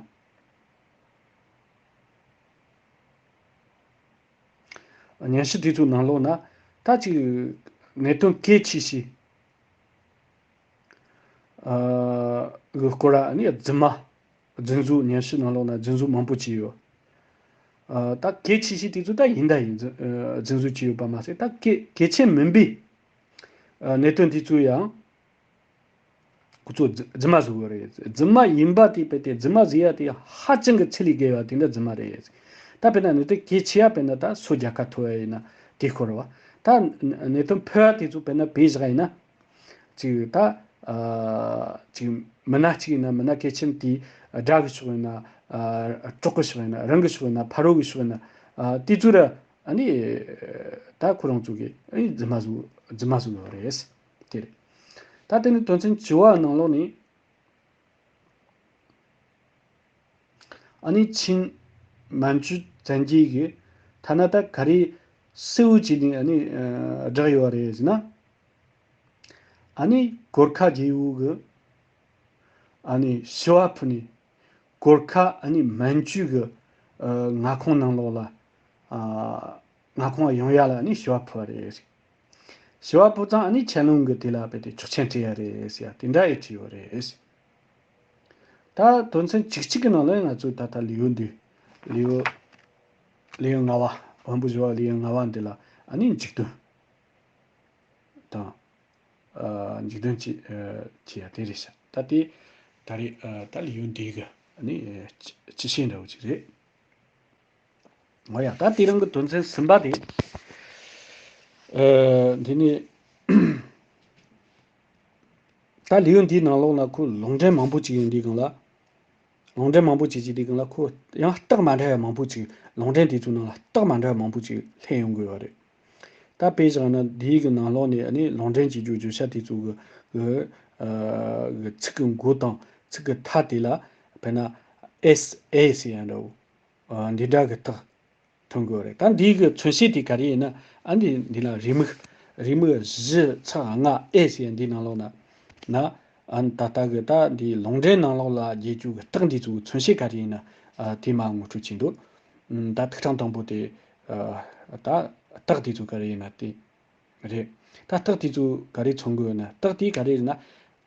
སྙན་ཞུ་དེ་ཚོའི་ནང་ལོགས་ན་ད་ཅིག་གནད་དོན་གལ་ཆེ་ཤོས་ཨ་གི་སྐོར་ཨ་ནི་རྫུན་མ། རྫུན་བཟོ། སྙན་ཞུ་ནང་ལོགས་ན་རྫུན་བཟོ་མང་པོ་བྱས་ཡོད། ཨ་ད་གལ་ཆེ་ཤོས་དེ་ཚོ་ད་ཡིན་ད་ཡིན། རྫུན་ཨ་རྫུན་བཟོ་བྱས་ཡོད་པ་མ་ཟད། ད་གལ་གལ་ཆེན་མིན་པའི་ཨ་གནད་དོན་དེ་ཚོ་ཡང་ ཚོ་རྫུ་རྫུན་མ་བཟོ་གི་རེད། རྫུན་མ་ཡིན་པ་དེ་དཔེ་དེ་རྫུན་མ་བཟོ་ཡ་དེ་ཧ་ཅང་གི་ཚད་ལས་བརྒལ་བ་དེ་འདྲ་རྫུན་མ་རེད། ད་དཔེར་ན་ནི་དེ་གལ་ཆེ་ཡ་དཔེར་ན་ད་སོ་རྒྱལ་ཁ་ཐོབ་ཡ་ཡིན་ན་དེ་ཤོར་བ། ད་གནད་དོན་ཕལ་བ་དེ་ཚོ་དཔེར་ན་བོད་བཞག་ཡིན་ན། ཅིག་ད་ཨ་ཅིག་མི་སྣ་གཅིག་ཡིན་ན་མི་སྣ་གལ་ཆེན་དེ་དགྲ་གི་ཕྱོགས་ཡིན་ན། ཨ་གྲོགས་གི་ཕྱོགས་ཡིན་ན། རང་གི་ཕྱོགས་ཡིན་ན། ཕ་རོལ་གི་ཕྱོགས་ཡིན་ན། ཨ་དེ་ཚོ་ར་ཨ་ནི་ད་ཁོ་རང་ཚོ་གི་ཨ་ནི་རྫུན་མ་བཟོ་རྫུན་མ་བཟོ་ཡོད་རེད། དེ་རེད། ད་དེ་ནི་དོན་ཚན་བཅུ་པ་ནང་ལོགས་ནས། ཨ་ནི་ཆིན་མན་ཇུ་བཙན་རྒྱལ་གྱིས་ཐ་ན་ད་ག་རེ་གསལ་བོ་བྱས་ནས་ཨ་ནི་ཨ་བསྒྲགས་ཡོད་རེད་ཟེར་ན། ཨ་ནི་གོར་ཁ་རྒྱལ་པོ་གི་ཨ་ནི་ཞི་བ་ཕུ་ནས་གོར་ཁ་ཨ་ནི་མན་ཇུ་གི་ཨ་མངའ་ཁོངས་ནང་ལོགས་ལ་ཨ་མངའ་ཁོངས་ཡོང་ཡ་ལ་ཨ་ནི་ཞི་བ་ཕུ་བ་རེད། ཞི་བ་ཕུ་ཙང་ཨ་ནི་ཆན་ལུང་གི་དེ་ལ་དཔེ་དེ་ཆོག་མཆན་སྤྲད་ཡ་རེད་ཟེར་ཡ་དེ་འདྲ་ཡི་བྲིས་ཡོད་རེད། ད་དོན་ཚན་བཅུ་གཅིག་གི་ནང་ལ་ང་ཚོས་ད་ལྟ་ལེའུ་འདི་ལེའུ་ལེའུ་ལྔ་བ། བོན་པོ་ཞི་བ་ལེའུ་ལྔ་བ་འདི་ལ་ཨ་ནི་འཇིག་རྟེན་དང་། ཨ་འཇིག་རྟེན་གྱི་ཨ་ཅི་ཡ་དེ་རེད་ཤག་ད་དེ་ད་རེས་ཨ་ད་ལེའུ་འདི་གི་ཨ་ནི་ཨ་སྤྱི་སྤྱི་བཤད་འདྲ་བོ་ཅིག་རེད། འོ་ཡ། ད་དེ་རིང་གི་དོན་ཚན་གསུམ་པ་དེ། ཨ་འདི་ནི་ད་ལེའུ་འདིའི་ནང་ལོགས་ན་ཁོ་ལུང་འདྲེན་མང་པོ་ཅིག་ཡིན་དུས་སྒང་ལ། ལུང་འདྲེན་མང་པོ་ཅིག་བྱས་དུས་སྒང་ལ་ཁོ་ཡང་རྟགས་མ་འདྲ་བ་མང་པོ་ཅིག་ལུང་འདྲེན་དེ་ཚོའི་ནང་ལ་རྟགས་མ་འདྲ་བ་མང་པོ་ཅིག་ལྷན་ཡོང་དགོས་པ་རེད། ད་དཔེ་བཞག་ན་འདིའི་གི་ནང་ལོགས་ནས་ཨ་ནི་ལུང་འདྲེན་བྱེད་རྒྱུ་བརྗོད་བྱ་དེ་ཚོ་གི་གི་ཨ་གི་ཚིག་གི་མགོ་དང་ཚིག་གི་མཐའ་དེ་ལ་དཔེར་ན་ཨེས་ཨེ་ཟེར་ཡ་འདྲ་བོ། ཨ་འདི་འདྲ་གི་རྟགས་ཐོན་དགོས་རེད། ད་འདི་གི་མཚོན་བྱེད་དེ་ག་རེ་ཡིན་ན། ཨ་འདི་འདི་ལ་རེའུ་མིག་རེའུ་མིག་བཞི་ཚེག་ལྔ་ཨེ་ཟེར་ཡ་འདི་ནང་ལོགས་ན་ན། ཨ་ད་ལྟ་གི་ད་འདི་ལུང་འདྲེན་ནང་ལོགས་ལ་རྒྱས་རྒྱུ་གི་རྟགས་འདི་ཚོའི་མཚོན་བྱེད་ག་རེ་ཡིན་ན། ཨ་དེ་མར་ངོ་སྤྲོད་བྱས་འདུག་ཨ་ད་ཐིག་ཕྲེང་དང་པོ་དེ་ཨ་ད་རྟགས་དེ་ཚོ་ག་རེ་ཡིན་ན་དེ་རེད། ད་རྟགས་དེ་ཚོ་ག་རེ་མཚོན་དགོས་ན། རྟགས་དེ་ག་རེ་ཡིན་ན།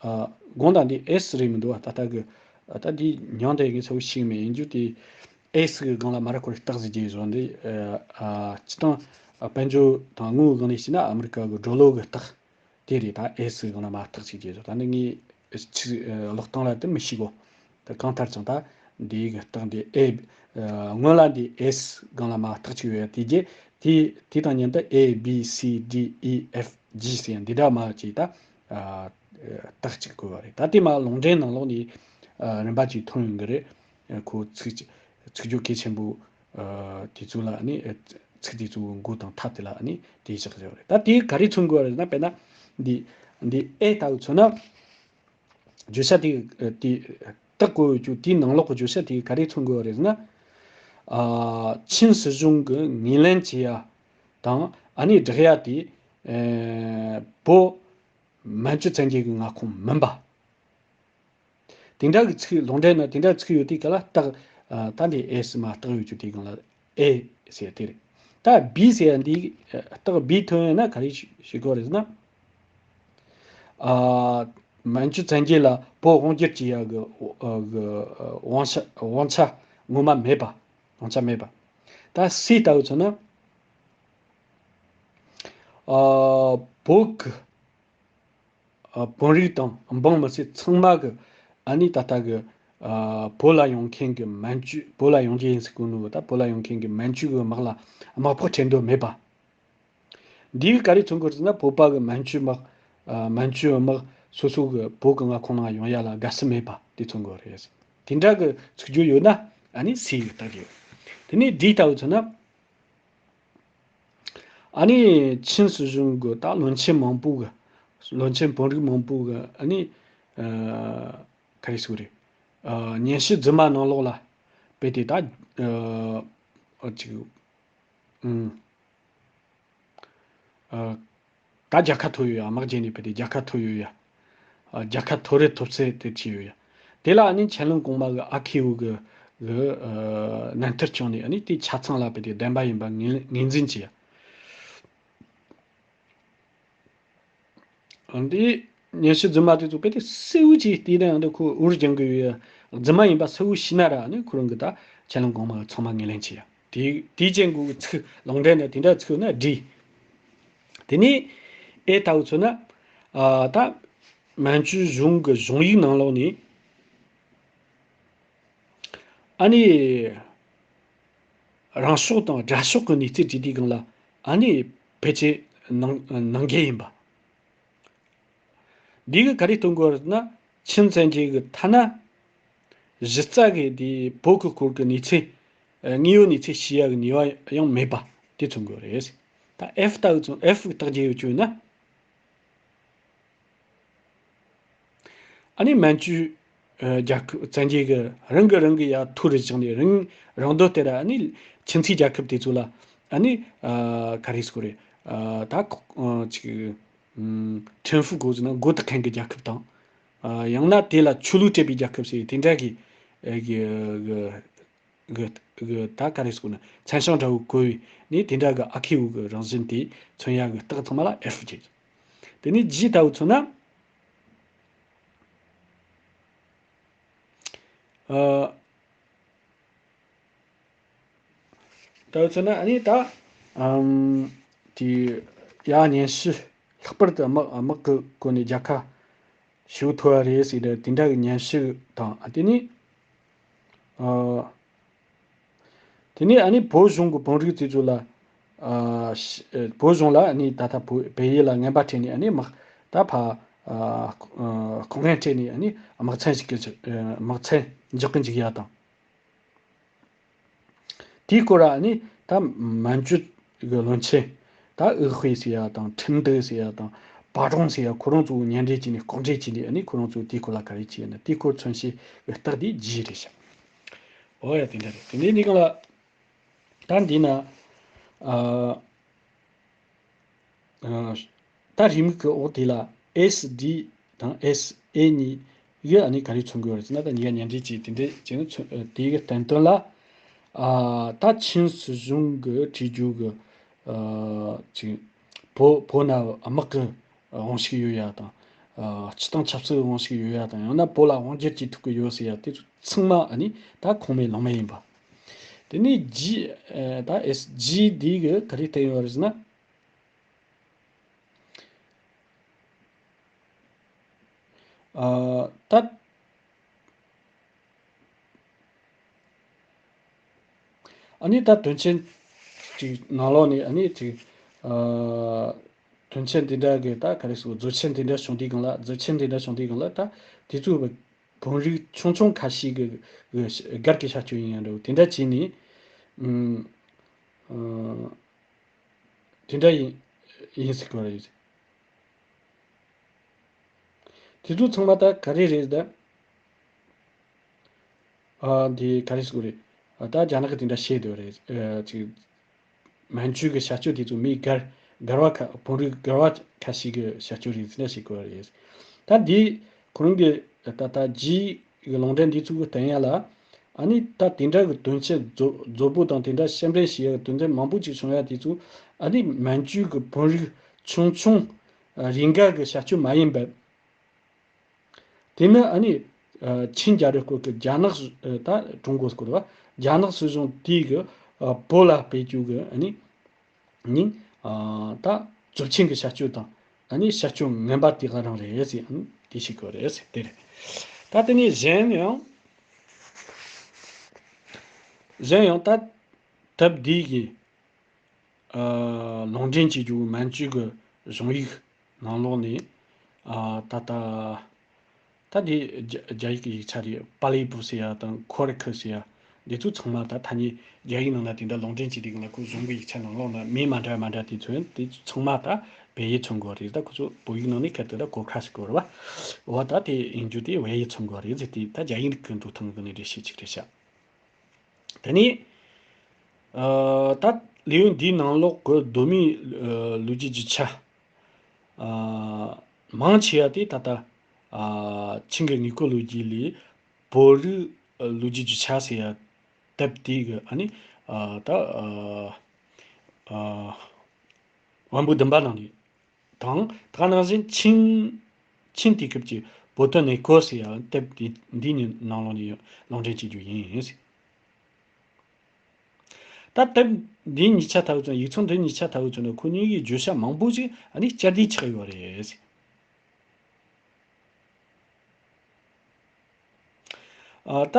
ཨ་དགོངས་དག་འདི་ཨེས་རེད་མི་འདུག་ད་ལྟ་གི་ཨ་ད་འདི་མྱང་འདས་ངས་ཚ་བོ་ཤེས་མེད། ཡིན་རྒྱུ་དེ་ཨེས་གི་སྒང་ལ་མར་ཁོ་རེ་རྟགས་ཟེར་གྱི་བཟོ་འདི། ཨ་སྤྱི་བཏང་ཨ་དཔལ་འབྱོར་དང་དངུལ་སྒང་ནས་བཤད་ན་ཨ་མི་རི་ཀ་གི་ཌོ་ལར་གི་རྟགས་དེ་རེད། ད་ཨེས་གི་སྒང་ལ་མར་རྟགས་ཟེར་གྱི་བཟོ། ད་ནི་ངས་ཚིག་ཨ་ཀློག་སྟངས་ལ་དེ་མི་ཤེས་གོ། ད་གང་ལྟར་ཀྱང་ད་འདི་གི་རྟགས་འདི་ཨེ། ཨ་སྔོན་ལ་འདི་ཨེས་སྒང་ལ་མར་རྟགས་ཅིག་ཡོད་ཡ་དེ་རྗེས་དེ་དེ་དང་མཉམ་དུ་ཨེ་བི་སི་ཌི་ཨི་ཨེཕ་ཇི་ཟེར་ཡ་འདི་འདྲ་མར་ཅིག་ད་ཨ་རྟགས་ཅིག་བཀོད་པ་རེད། ད་དེ་མར་ལུང་འདྲེན་ནང་ལོགས་ནས་ཨ་རིམ་པ་ཅིག་ཐོན་ཡོང་གི་རེད། ཨ་ཁོ་ཚིག་ཅིག་ཚིག་སྦྱོར་གལ་ཆེན་པོ་ཨ་དེ་ཚོ་ལ་ནི་ཨ་ཚིག་དེ་ཚོའི་མགོ་དང་མཐའ་དེ་ལ་ནི་དེ་བཞག་བཞག་རེད། ད་དེ་ག་རེ་མཚོན་དགོས་པ་རེད་ན། དཔེར་ན་འདི་འདི་ཨེ་ལྟ་བུ་མཚོན་ན། བརྗོད་བྱ་དེ་དེ་རྟགས་བཀོད་ཡོད་རྒྱུ་དེའི་ནང་ལོགས་ཀྱི་བརྗོད་བྱ་དེ་ག་རེ་མཚོན་དགོས་པ་རེད་ཟེར་ན། ཨ་ཆིན་སྲིད་གཞུང་གི་ངོས་ལེན་བྱེད་ཡ་དང་ཨ་ནི་བསྒྲགས་ཡ་དེ་ཨེ་བོད་མན་ཇུ་བཙན་རྒྱལ་གྱི་མངའ་ཁོངས་མིན་པ། དེ་འདྲ་གི་ཚིག་ལུང་འདྲེན་ན་དེ་འདྲ་ཚིག་ཡོད་དུས་ག་ལ་རྟགས་ཨ་ད་འདི་ཨེ་ཟེར་མར་རྟགས་ཡོད་རྒྱུ་དེའི་སྒང་ལ། ཨེ་ཟེར་དེ་རེད། ད་བི་ཟེར་ཡ་འདི་རྟགས་བི་ཐོན་ཡོད་ན་ག་རེ་ཞུ་དགོས་རེད་ཟེར་ན། ཨ་མན་ཇུ་བཙན་རྒྱལ་ལ་བོད་དབང་སྒྱུར་བྱེད་ཡ་གི་ཨ་གི་ཨ་དབང་ཆ་དབང་ཆ་ངོ་མ་མེད་པ། དབང་ཆ་མེད་པ། ད་སི་ལྟ་བུ་མཚོན་ན། ཨ་བོད་ཀྱི་ཨ་བོད་རིགས་དང་འབངས་མི་སེར་ཚང་མ་གི་ཨ་ནི་ད་ལྟ་གི་ཨ་བོད་ལ་ཡོང་མཁན་གི་མན་ཇུ་བོད་ལ་ཡོང་རྒྱུ་ཡིན་ཟེར་གོ་ནོ་ད་བོད་ལ་ཡོང་མཁན་གི་མན་ཇུ་གི་དམག་ལ་དམག་དཔོན་ཁྲལ་འདོད་མེད་པ། འདིའི་ག་རེ་མཚོན་གི་རེད་ཟེར་ན། བོད་པ་གི་མན་ཇུ་དམག་ཨ་མན་ཇུ་དམག་སོ་སོ་གི་བོད་གི་མངའ་ཁོངས་ནང་ཡོང་ཡ་ལ་དགའ་བསུ་མེད་པ་དེ་མཚོན་གི་རེད། དེ་འདྲ་གི་ཚིག་སྦྱོར་ཡོད་ན་ཨ་ནི་སི་གི་རྟགས་ཡོད། དེ་ནས་ཌི་ལྟ་བུ་མཚོན་ན། ཨ་ནི་ཆིན་སྲིད་གཞུང་གི་ད་བློན་ཆེན་མང་པོ་གི་བློན་ཆེན་བོད་རིགས་མང་པོ་གི་ཨ་ནི་ཨ་ག་རེ་ཟེར་དགོས་རེད། ཨ་ཉན་ཞུ་རྫུན་མ་ནང་ལོགས་ལ་དཔེ་དེ་ད་ཨ་ཨ་ཅིག་ཨུམ་ཨ་ད་རྒྱལ་ཁ་ཐོབ་ཡོད་ཡ། དམག་རྒྱལ་ནས་དཔེ་དེ་རྒྱལ་ཁ་ཐོབ་ཡོད་ཡ། ཨ་རྒྱལ་ཁ་ཐོབ་རེ་ཐོབ་ཚད་དེ་བྱས་ཡོད་ཡ། དེ་ལ་ཨ་ནི་ཆན་ལུང་གོང་མ་གི་ཨ་ཁེའུ་གི་གི་ཨ་ནན་ཐུར་བྱུང་ནས་ཨ་ནི་དེ་ཆ་ཚང་ལ་དཔེ་དེ་བདེན་པ་ཡིན་པ་ངོས་ངོས་འཛིན་བྱས་ཡ། འདི་ཉན་ཞུ་རྫུན་མ་དེ་ཚོ་དཔེ་དེ་གསལ་བོ་ཅིག་བལྟས་ན་ཡང་འདི་ཁོ་འུར་རྒྱང་གི་ཡོད་ཡ། རྫུན་མ་ཡིན་པ་གསལ་བོ་ཤེས་ན་ར་ནི་ཁོ་རང་གི་ད་ཆན་ལུང་གོང་མ་ཚང་མ་ངོས་ལེན་བྱེད་ཡ། དེ་དེའི་རྐྱེན་གྱིས་ཚིག་ལུང་འདྲེན་ན་དེ་འདྲ་ཚིག་ཡོད་ན་འགྲིག་དེ་ནས་ཨེ་ལྟ་བུ་མཚོན་ན། ཨ་ད་ མན་ཇུ་གཞུང་གི་གཞུང་ཡིག་ནང་ལོགས་ནས་ཨ་ནི་རང་ཕྱོགས་དང་དགྲ་ཕྱོགས་ཀྱི་གནས་ཚུལ་བྲིས་དུས་སྒང་ལ་ཨ་ནི་ཕལ་ཆེར་ནང་ནང་འགལ་ཡིན་པ། འདི་གི་ག་རེ་སྟོན་དགོས་རེད་ན། ཆིན་བཙན་རྒྱལ་གི་ཐ་ན་གཞི་རྩ་གི་དེ་བོད་ཀྱི་སྐོར་གྱི་གནས་ཚུལ། དངོས་ཡོད་གནས་ཚུལ་ཤེས་ཡ་གི་ནུས་པ་ཡང་མེད་པ་དེ་མཚོན་དགོས་རེད། ད་ཨེཕ་ལྟ་བུ་མཚོན། ཨེཕ་གི་རྟགས་བརྒྱབ་ཡོད་བཅོས་ན། ཨ་ནི་མན་ཇུ་རྒྱལ་ཁབ་བཙན་རྒྱལ་གི་རང་གི་རང་གི་ཡ་ཐུགས་རེ་བཅངས་ནས་རང་རང་འདོད་ལྟར། ཨ་ནི་ཆིན་ཚིག་རྒྱལ་ཁབ་དེ་ཚོ་ལ་ཨ་ནི་ག་རེ་ཟེར་དགོས་རེད། ད་ཁོ་ཅིག་ཁྲེན་ཧྥུ་གོ་ཟེར་ན་མགོ་བཏགས་མཁན་གྱི་རྒྱལ་ཁབ་དང་། ཡང་ན་དེ་ལ་ཆོས་ལུགས་སྤྲད་པའི་རྒྱལ་ཁབ་ཟེར་དེ་འདྲ་གི་གི་གི་གི་ད་ག་རེ་ཟེར་དགོས་ན། མཚན་བྱང་འདྲ་བོ་བཀོད་པའི་ནི་དེ་འདྲ་གི་ཨ་ཁེ་བོ་གི་རང་བཞིན་དེ་མཚོན་ཡ་གི་རྟགས་ཚང་མ་ལ་ཨེཕ་བྱས། དེ་ནས་ཇི་ལྟ་བུ་མཚོན་ན། ཨ། ད་མཚོན་ན་ཨ་ནི་ད་ཨམ་དེ་ཡ་སྙན་ཞུ་ལྷག་པར་དུ་དམག་དམག་གི་སྒོ་ནས་རྒྱལ་ཁ་ཞེ་པོ་ཐོབ་པ་རེད་ཟེར་ཏེ་དེ་འདྲ་གི་སྙན་ཞུ་དང་། ཨ་དེ་ནི་ཨ་དེ་ནས་ཨ་ནི་བོད་གཞུང་གི་དཔོན་རིགས་དེ་ཚོ་ལ་ཨ་ཤ་བོད་གཞུང་ལ་ཨ་ནི་ད་ལྟ་བོད་བལ་ཡུལ་ལ་ངན་པ་སྤྲད་ནས་ཨ་ནི་དམག་ད་ཕ་ཨ་ལྐོག་རྔན་སྤྲད་ནས་ཨ་ནི་དམག་མཚན་ཞིག་གི་དམག་མཚན་འཇོག་གི་འཇུག་ཡ་དང་། དེའི་སྐོར་ཨ་ནི་ད་མན་ཇུ་གི་བློན་ཆེན་ད་འུ་ཧུའེ་ཟེར་ཡ་དང་ཁྲིན་ཏེ་ཟེར་ཡ་དང་པ་ཀྲུང་ཟེར་ཡ་ཁོ་རང་ཚོ་མཉམ་འབྲེལ་བྱས་ནས་ལྐོག་འབྲེལ་བྱས་ནས་ཨ་ནི་ཁོ་རང་ཚོ་དེའི་སྐོར་ལ་ག་རེ་བྱས་ཡོད་ན་དེའི་སྐོར་མཚོན་བྱེད་རྟགས་དེ་ཇི་རེད་ཤག་ཨོ་ཡ་དེ་འདྲ་རེད། དེ་འདྲའི་གནས་སྟངས་ལ་ད་འདི་ན་ཨ། ད་རེའུ་མིག་གི་འོག་དེ་ལ་ཨེས་ཌི་དང་ཨེས་ཨེ་གཉིས་ཡོད། ཨ་ནི་ག་རེ་མཚོན་གྱི་ཡོད་རེད་ཟེར་ན། ད་གཉིས་ཀ་མཉམ་འབྲེལ་བྱས་དེ་འདྲས་བྱས་ན་མཚོན་དེ་གི་བསྟན་དོན་ལ་ཨ་ད་ཆིན་སྲིད་གཞུང་གི་བྲིས་རྒྱུ་གི་ཨ་ཅིག་བོད་བོད་ན་དམག་གི་དབང་ཤུགས་ཡོད་ཡ་དང་། ཨ་སྤྱི་བཏང་ཆབ་སྲིད་དབང་ཤུགས་ཡོད་ཡ་དང་། ཡང་ན་བོད་ལ་དབང་སྒྱུར་བྱེད་ཐུབ་ཀྱི་ཡོད་ཟེར་ཡ་དེ་ཚོ་ཚང་མ་ཨ་ནི་ད་ཁུངས་མེད་ལུང་མེད་ཡིན་པ། དེ་ནས་ཇི་ཨ་ད་ཨེས་ཇི་ཌི་གི་ག་རེ་བསྟན་ཡོད་རེད་ཟེར་ན། ཨ་ད་ཨ་ནི་ད་དོན་ཆེན་ཅིག་ནང་ལོགས་ནས་ཨ་ནི་ཅིག་ཨ་དོན་ཆེན་དེ་འདྲ་གི་ད་ག་རེ་ཟེར། རྫོགས་ཆེན་དེ་འདྲ་བྱུང་དུས་སྒང་ལ། རྫོགས་ཆེན་དེ་འདྲ་བྱུང་དུས་སྒང་ལ་ད་དེ་ཚོ་བོད་རིགས་ཆུང་ཆུང་ཁ་ཤས་ཀྱི་གི་སྒེར་གྱི་བྱ་སྤྱོད་ཡིན་ཡང་འདྲ་བོ་དེ་འདྲ་བྱས་ནས། ཨུམ། ཨ། དེ་འདྲ་ཡིན་ཡིན་ཟེར་གྱི་རེད། དེ་ཚོ་ཚང་མ་ད་ག་རེ་རེད་ད། ཨ་འདི་ག་རེ་ཟེར་གྱི་རེད། ཨ་ད་རྒྱ་ནག་གི་དེ་འདྲ་བཤད་འདོད་རེད། ཨ་ཅིག་མན་ཇུ་གི་བྱ་སྤྱོད་དེ་ཚོ་མི་སྒེར་སྒེར་བ་ཁ་བོད་རིགས་སྒེར་བ་ཁ་ཤས་ཀྱི་བྱ་སྤྱོད་རེད་ཟེར་ན་བཤད་དགོས་རེད། ད་འདི་ཁོ་རང་གི་ད་ད་རྗེས་ཀྱི་ལུང་འདྲེན་འདི་ཚོ་གི་བསྟན་ཡ་ལ། ཨ་ནི་ད་དེ་འདྲ་གི་དོན་ཆེན་རྫོ་རྫོགས་པོ་དང་དེ་འདྲ་བཤད་འབྲེལ་བྱེད་ཡ་གི་དོན་ཚན་མང་པོ་ཅིག་བྱུང་ཡ་དེ་ཚོ་ཨ་ནི་མན་ཇུ་གི་བོད་རིགས་ཆུང་ཆུང་རེ་འགའ་གི་བྱ་སྤྱོད་མ་ཡིན་པར། དེ་ནི་ཨ་ནི་ཨ་ཆིན་རྒྱལ་རབས་སྐོར་གྱི་རྒྱ་ནག་ཨ་ད་ཀྲུང་གོ་སྐོར་བ་རྒྱ་ནག་སྲིད་གཞུང་དེའི་གི་ཨ་བོད་ལ་སྤེལ་རྒྱུ་གི་ཨ་ནི་ནི་ཨ་ད་རྫོགས་ཆེན་གྱི་བྱ་སྤྱོད་དང་ཨ་ནི་བྱ་སྤྱོད་ངན་པ་དེ་ག་རང་རེད་ཟེར། ཨ་ནི་དེ་ཤེས་དགོས་རེད་ཟེར་དེ་རེད། ད་དེ་ནས་གཞན་ཡང་གཞན་ཡང་ད་དེབ་འདི་གི་ཨ་ལུང་འདྲེན་བྱེད་རྒྱུ་མན་ཇུ་གི་གཞུང་ཡིག་ནང་ལོགས་ནས། ཨ་ད་ལྟ་ད་འདི་རྒྱ་རྒྱ་ཡིག་གི་ཡིག་ཆ་རེད། པཱ་ལི་པུ་ཟེར་ཡ་དང་ཁོ་རི་ཁི་ཟེར་ཡ་འདི་ཚོ་ཚང་མ་ད་ཐ་སྙད་རྒྱ་ཡིག་ནང་ན་དེ་འདྲ་ལུང་འདྲེན་བྱེད་དུས་སྒང་ལ་ཁོ་གཞུང་གི་ཡིག་ཆ་ནང་ལོགས་ན་མིང་མ་འདྲ་མ་འདྲ་དེ་ཚོ་ཡིན། དེ་ཚང་མ་ད་བོད་ཡིག་མཚོན་དགོས་རེད། ད་ཁོ་ཚོ་བོད་ཡིག་ནང་ནས་ཁ་ཐུག་ད་གོ་ཁ་ཟེར་དགོས་རེད་བ། འོ་ད་དེ་ཡིན་རྒྱུ་དེ་བོད་ཡིག་མཚོན་དགོས་རེད་ཟེར་ཏེ། ད་རྒྱ་ཡིག་འགྲིག་གི་འགྲོ་ཐང་གི་ནས་འགྲེལ་བཤད་ཅིག་རེད་ཤག་དེ་ནས་ཨ་ད་ལེའུ་འདིའི་ནང་ལོགས་ཀྱི་གདོད་མའི་ཨ་ལོ་རྒྱུས་རྒྱུ་ཆ་ཨ་མང་ཆེ་བ་དེ་ད་ལྟ་ཨ་ཆིང་གི་དངོས་པོ་ལོ་རྒྱུས་ལས་བོད་རིགས་ལོ་རྒྱུས་རྒྱུ་ཆ་ཟེར་ཡ་དེབ་དེ་གི་ཨ་ནི་ཨ་ད་ཨ་ཨ་བམ་པོ་བདུན་པ་ནང་ནས། དང་། ད་ག་ནང་བཞིན་ཆིང་། ཆིང་དུས་སྐབས་ཀྱི་བོད་དོན་གནས་སྐོར་ཟེར་ཡང་དེབ་འདི་འདི་གཉིས་ནང་ལོགས་ནས་ལུང་འདྲེན་བྱེད་རྒྱུ་ཡིན། ད་དེབ་འདི་གཉིས་ཆ་ལྟ་བུ་ཙམ། ཡིག་ཚང་འདི་གཉིས་ཆ་ལྟ་བུ་ཙམ་ན་ཁོ་གཉིས་ཀྱི་བརྗོད་བྱ་མང་པོ་ཞིག་ཨ་ནི་བསྐྱར་ཟློས་ཆགས་ཡོད་རེད། ཨ། ད་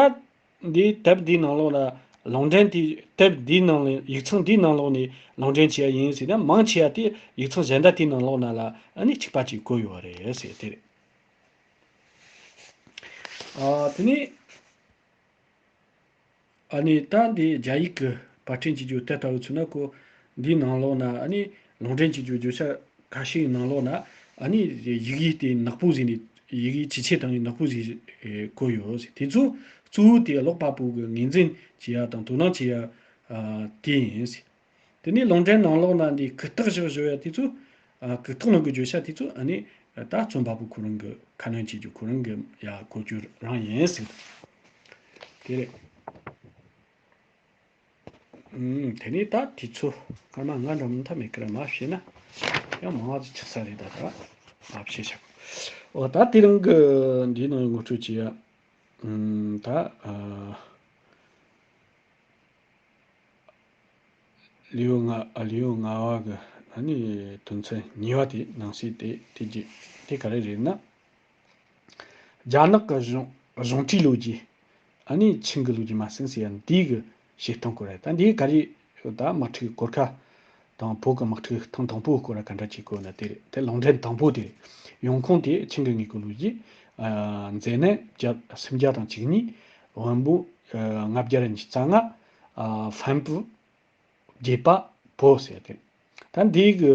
འདི་དེབ་འདིའི་ནང་ལོགས་ན་ལུང་འདྲེན་དེ། དེབ་འདིའི་ནང་ལ་ཡིག་ཚང་འདིའི་ནང་ལོགས་ནས་ལུང་འདྲེན་བྱས་ཡ་ཡིན་ཟེར་ན། མང་ཆེ་བ་དེ་ཡིག་ཚང་གཞན་དག་དེའི་ནང་ལོགས་ན་ལ་ཨ་ནི་གཅིག་པ་གཅིག་བཀོད་ཡོད་རེད་ཟེར་དེ་རེད། ཨ། དེ་ནས། ཨ་ནི་ད་འདི་རྒྱ་ཡིག་གི་པར་སྐྲུན་བྱེད་རྒྱུ་དེ་ལྟ་བུ་ཚོ་ན་ཀོ། འདིའི་ནང་ལོགས་ན་ཨ་ནི་ལུང་འདྲེན་བྱེད་རྒྱུ་བརྗོད་བྱ་ཁ་ཤས་ནང་ལོགས་ན་ཨ་ནི་ཡི་གེ་དེ་ནག་པོ་ཟིག་ནས། ཡི་གེ་ཇེ་ཆེ་བཏང་ནས་ནག་པོ་ཟིག་བཀོད་ཡོད། དེ་ཚོ་གཙོ་བོ་དེ་ཀློག་པ་པོ་གི་ངོས་འཛིན་བྱེད་ཡ་དང་དོ་སྣང་བྱེད་ཡ། ཨ། དེ་ཡིན། དེ་ནས་ལུང་འདྲེན་ནང་ལོགས་ན་འདི་གུ་རྟགས་བཞག་བཞག་ཡ་དེ་ཚོ། ཨ། གུ་རྟགས་ནང་གི་བརྗོད་བྱ་དེ་ཚོ་ཨ་ནི་ད་རྩོམ་པ་པོ་ཁོ་རང་གི་ཁ་སྣོན་བྱེད་རྒྱུ། ཁོ་རང་གི་ཡ་བཀོད་རྒྱུ་རང་ཡིན་ཟེར། དེ་རེད། ཨུམ། དེ་ནས་ད་དུས་ཚོད་སྐར་མ་ལྔ་འགྲོ་མི་ཐ་མེད་ཀི་ར་མ་བཤད་ན་ཡང་མང་བ་ཅིག་ཆགས་ས་རེད། ད་ད་མ་བཤད་ཆགས། འོ། ད་དེ་རིང་གི་འདིའི་ནང་ངོ་སྤྲོད་བྱེད་ཡ། ཨུམ། ད། ཨ། ལེའུ་ལྔ། ཨ། ལེའུ་ལྔ་བ་གི་ཨ་ནི་དོན་ཚན་གཉིས་པ་དེ་ནང་གསེས་དེ། དེ་རྗེས་དེ་ག་རེ་རེད་ན། རྒྱ་ནག་གི་གཞུང་གཞུང་འབྲེལ་ལོ་རྒྱུས། ཨ་ནི་ཆིང་གི་ལོ་རྒྱུས་མ་ཟིན་ཟེར་ཡ་འདི་གི་བཤད་སྟངས་སྐོར་རེད། ད་འདི་ག་རེ། ད་དམག་འཁྲུག་གོར་ཁ་དང་བོད་ཀྱི་དམག་འཁྲུག་ཐེངས་དང་པོ་སྐོར་ར་ག་འདྲ་ཅིག་བཀོད་ན་དེ་རེད། དེ་ལུང་འདྲེན་དང་པོ་དེ་རེད། ཡོང་ཁུངས་དེ་ཆིང་གི་དངོས་ཀྱི་ལོ་རྒྱུས། ཨ། མཛད་ནད་བརྒྱ། སུམ་བརྒྱ་དང་བཅུ་གཉིས། དབོན་པོ། ཨ། ལྔ་བརྒྱ་ར་ཉི་ཤུ་རྩ་ལྔ། ཨ། ཧྥན་པུ། རྒྱས་པ། བོད་ཟེར་ཏེ། ད་འདི་གི་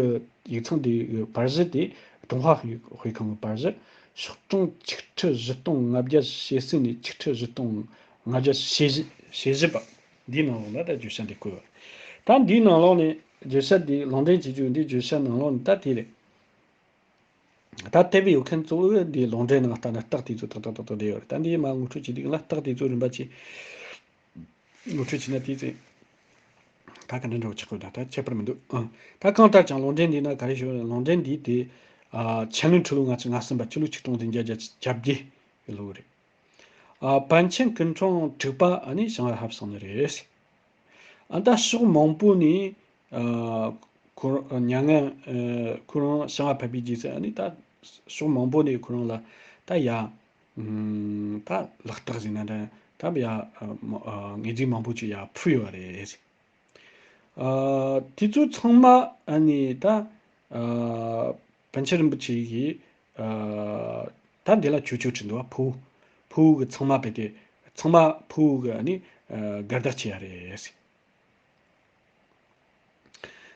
ཡིག་ཚང་འདི་གི་པར་གཞི་དེ་ཀྲུང་ཧྭ་དཔེ་ཁང་གི་པར་གཞི་ཤོག་གྲངས་ཆིག་ཁྲི་བཞི་སྟོང་ལྔ་བརྒྱ་ཞེ་གསུམ་ནས་ཆིག་ཁྲི་བཞི་སྟོང་ལྔ་བརྒྱ་ཞེ་བཞི། ཞེ་བཞི་པ། འདིའི་ནང་ལོགས་ལ་ད་བརྗོད་བྱ་འདི་བཀོད་ཡོད། ད་འདིའི་ནང་ལོགས་ནས་བརྗོད་བྱ་འདི་ལུང་འདྲེན་བྱེད་རྒྱུ་འདི། བརྗོད་བྱ་ནང་ལོགས་ནས་ད་དེ་རེད། ད་དེབ་ཡོད་མཁན་གཙོ་བོ་འདི་ལུང་འདྲེན་ནང་ལྟ་ན་རྟགས་དེ་ཚོ་ཏག་ཏག་ཏག་ཏག་བསྡད་ཡོད་རེད། ད་འདི་མ་ངོ་སྤྲོད་བྱེད་དུས་ལ་རྟགས་དེ་ཚོ་རིམ་པ་བྱས་ངོ་སྤྲོད་བྱས་ན་དེ་ཚེ་ད་ག་འདྲ་འདྲ་བོ་ཆགས་དགོས། ད་ད་ཁྱད་པར་མི་འདུག། ཨང་། ད་གང་ལྟར་ཀྱང་ལུང་འདྲེན་འདི་ན་ག་རེ་ཞུ། ལུང་འདྲེན་འདི་དེ། ཨ། ཆན་ལུན་ཁྲི་ལོ་ལྔ་བཅུ་ང་གསུམ་པ། ཕྱི་ལོ་ཆིག་སྟོང་བདུན་བརྒྱ་བརྒྱད་ཅུ་གྱ་བརྒྱད་ལོ་རེད། ཨ། པཎ་ཆེན་སྐུ་འཁྲུངས་དྲུག་པ་ཨ་ནི་ཞང་ལ་ཧབ་སོང་ནི་རེད། ཨ། ད་ཕྱོགས་མང་པོ་ནས། ཨ། ཁོ་རང་མྱ་ངན། ཨ། ཁོ་རང་ཞིང་ལ་ཕེབས་པའི་རྗེས་སུ་ཨ་ནི་ད་ཕྱོགས་མང་པོ་ནས་ཁོ་རང་ལ་ད་ཡ། ཨུམ། ད་ལག་རྟགས་ཟེར་ན་འདྲ། ད་ཡ། ཨ། མ། ཨ། ངོས་འཛིན་མང་པོ་ཅིག་ཡ་ཕུལ་ཡོད་རེད། ཨ། དེ་ཚོ་ཚང་མ་ཨ་ནི་ད། ཨ། པཎ་ཆེན་རིན་པོ་ཆེ་གིས། ཨ། ད་འདི་ལ་ཆོས་ཆོས་ཁྲིད་འདུག་བ། ཕུ་བོ། ཕུ་བོ་གི་ཚང་མ་བེད་དེ། ཚང་མ་ཕུ་བོ་གི་ཨ་ནི། ཨ། དགའ་རྟགས་བྱེད་ཡ་རེད།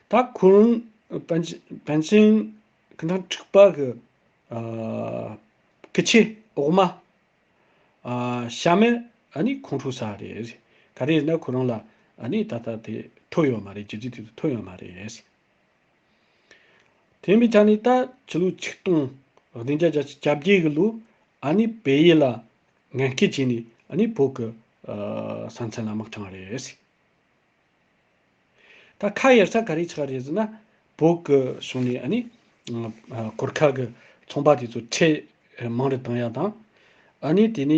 ད་ཁོ་རང་པཎ་ཆེན། པཎ་ཆེན་སྐུ་ཕྲེང་དྲུག་པ་གི། ཨ། སྐུ་ཆས་འོག་མ། ཨ། ཤ་མེད་ཨ་ནི་ཁོང་ཁྲོ་ཟ་རེད། ག་རེ་ཡིན་ན་ཁོ་རང་ལ་ཨ་ནི་ད་ལྟ་དེ་ཐོབ་ཡོད་མ་རེད། རྒྱུ་རྫས་དེ་ཚོ་ཐོབ་ཡོད་མ་རེད། དེ་མིན་ཆ་ནི་ད་ཕྱི་ལོ་ཆིག་སྟོང་བདུན་བརྒྱ་བརྒྱད་ཅུ་གྱ་བརྒྱད་གི་ལོ་ཨ་ནི་བལ་ཡུལ་ལ་ངན་སྐུལ་བྱས་ནས་ཨ་ནི་བོད་ཀྱི། ཨ། ས་མཚམས་ལ་དམག་དྲངས་རེད། ད་ཁ་གཡར་ས་ག་རེ་ཆགས་རེད་ཟེར་ན། བོད་ཀྱི་ཕྱོགས་ནས་ཨ་ནི། ཨ། གོར་ཁ་གི་ཚོང་པ་དེ་ཚོ་ཁྲལ་མང་རུ་བཏང་ཡ་དང་། ཨ་ནི་དེ་ནས་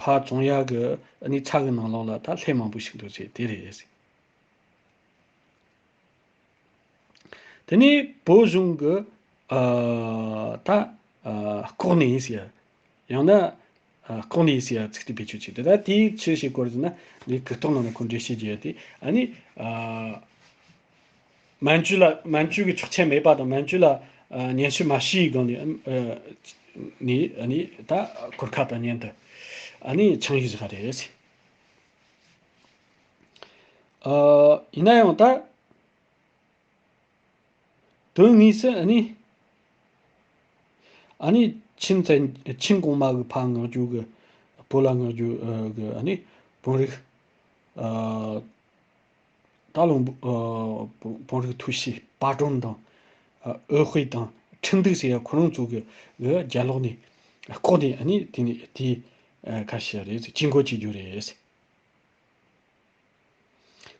ཕར་བཙོང་ཡ་གི་ཨ་ནི་ཚྭ་གི་ནང་ལོགས་ལ་ད་ལྷད་མང་པོ་ཞིག་འདུག་ཟེར་དེ་རེད། དེ་ནས་བོད་གཞུང་གི། ཨ། ད། ཨ། ལྐོག་ནས་ཟེར་ཡ། ཡང་ན། ཨ། ལྐོག་ནས་ཟེར་ཡ་ཚིག་དེ་བེད་སྤྱོད་བྱས་ཏེ། ད་དེའི་ཆི་ཞིག་སྐོར་ཟེར་ན། འདི་གུ་རྟགས་ནང་ནས་ཁོ་འགྲེལ་བཤད་བརྒྱབ་ཡ་དེ་ཨ་ནི། ཨ། མན་ཇུ་ལ། མན་ཇུ་གི་ཆོག་མཆན་མེད་པ་དང་། མན་ཇུ་ལ། ཨ། སྙན་ཞུ་མ་ཞུས་སྒང་ནས། ཨ། ནས་ཨ་ནི་ད་གོར་ཁ་དང་མཉམ་དུ་ཨ་ནི་ཆིངས་ཡིག་བཞག་རེད། ཨ། ཡིན་ན་ཡང་ད། དོན་དངོས་སུ་ཨ་ནི། ཨ་ནི་ཆིན་ཚན། ཆིན་གོང་མ་གི་ཕར་མངགས་རྒྱུ་གི། བོད་ལ་མངགས་རྒྱུ་གི་ཨ་ནི་དཔོན་རིགས། ཨ། ད་ལུང་། ཨ། དཔོན་རིགས་ཐུའུ་ཞི། པ་ཀྲུང་དང་། ཨ། འོད་དཔལ་དང་། ཁྲིན་ཏུའུ་ཟེར་ཡ་ཁོ་རང་ཚོ་གི་གི་རྒྱབ་ལོགས་ནས་ལྐོག་ནས་ཨ་ནི་དེ་ནས་དེ། ཨ། ཁ་ཤས་རེད། ཇུས་འགོད་བྱེད་རྒྱུ་རེད།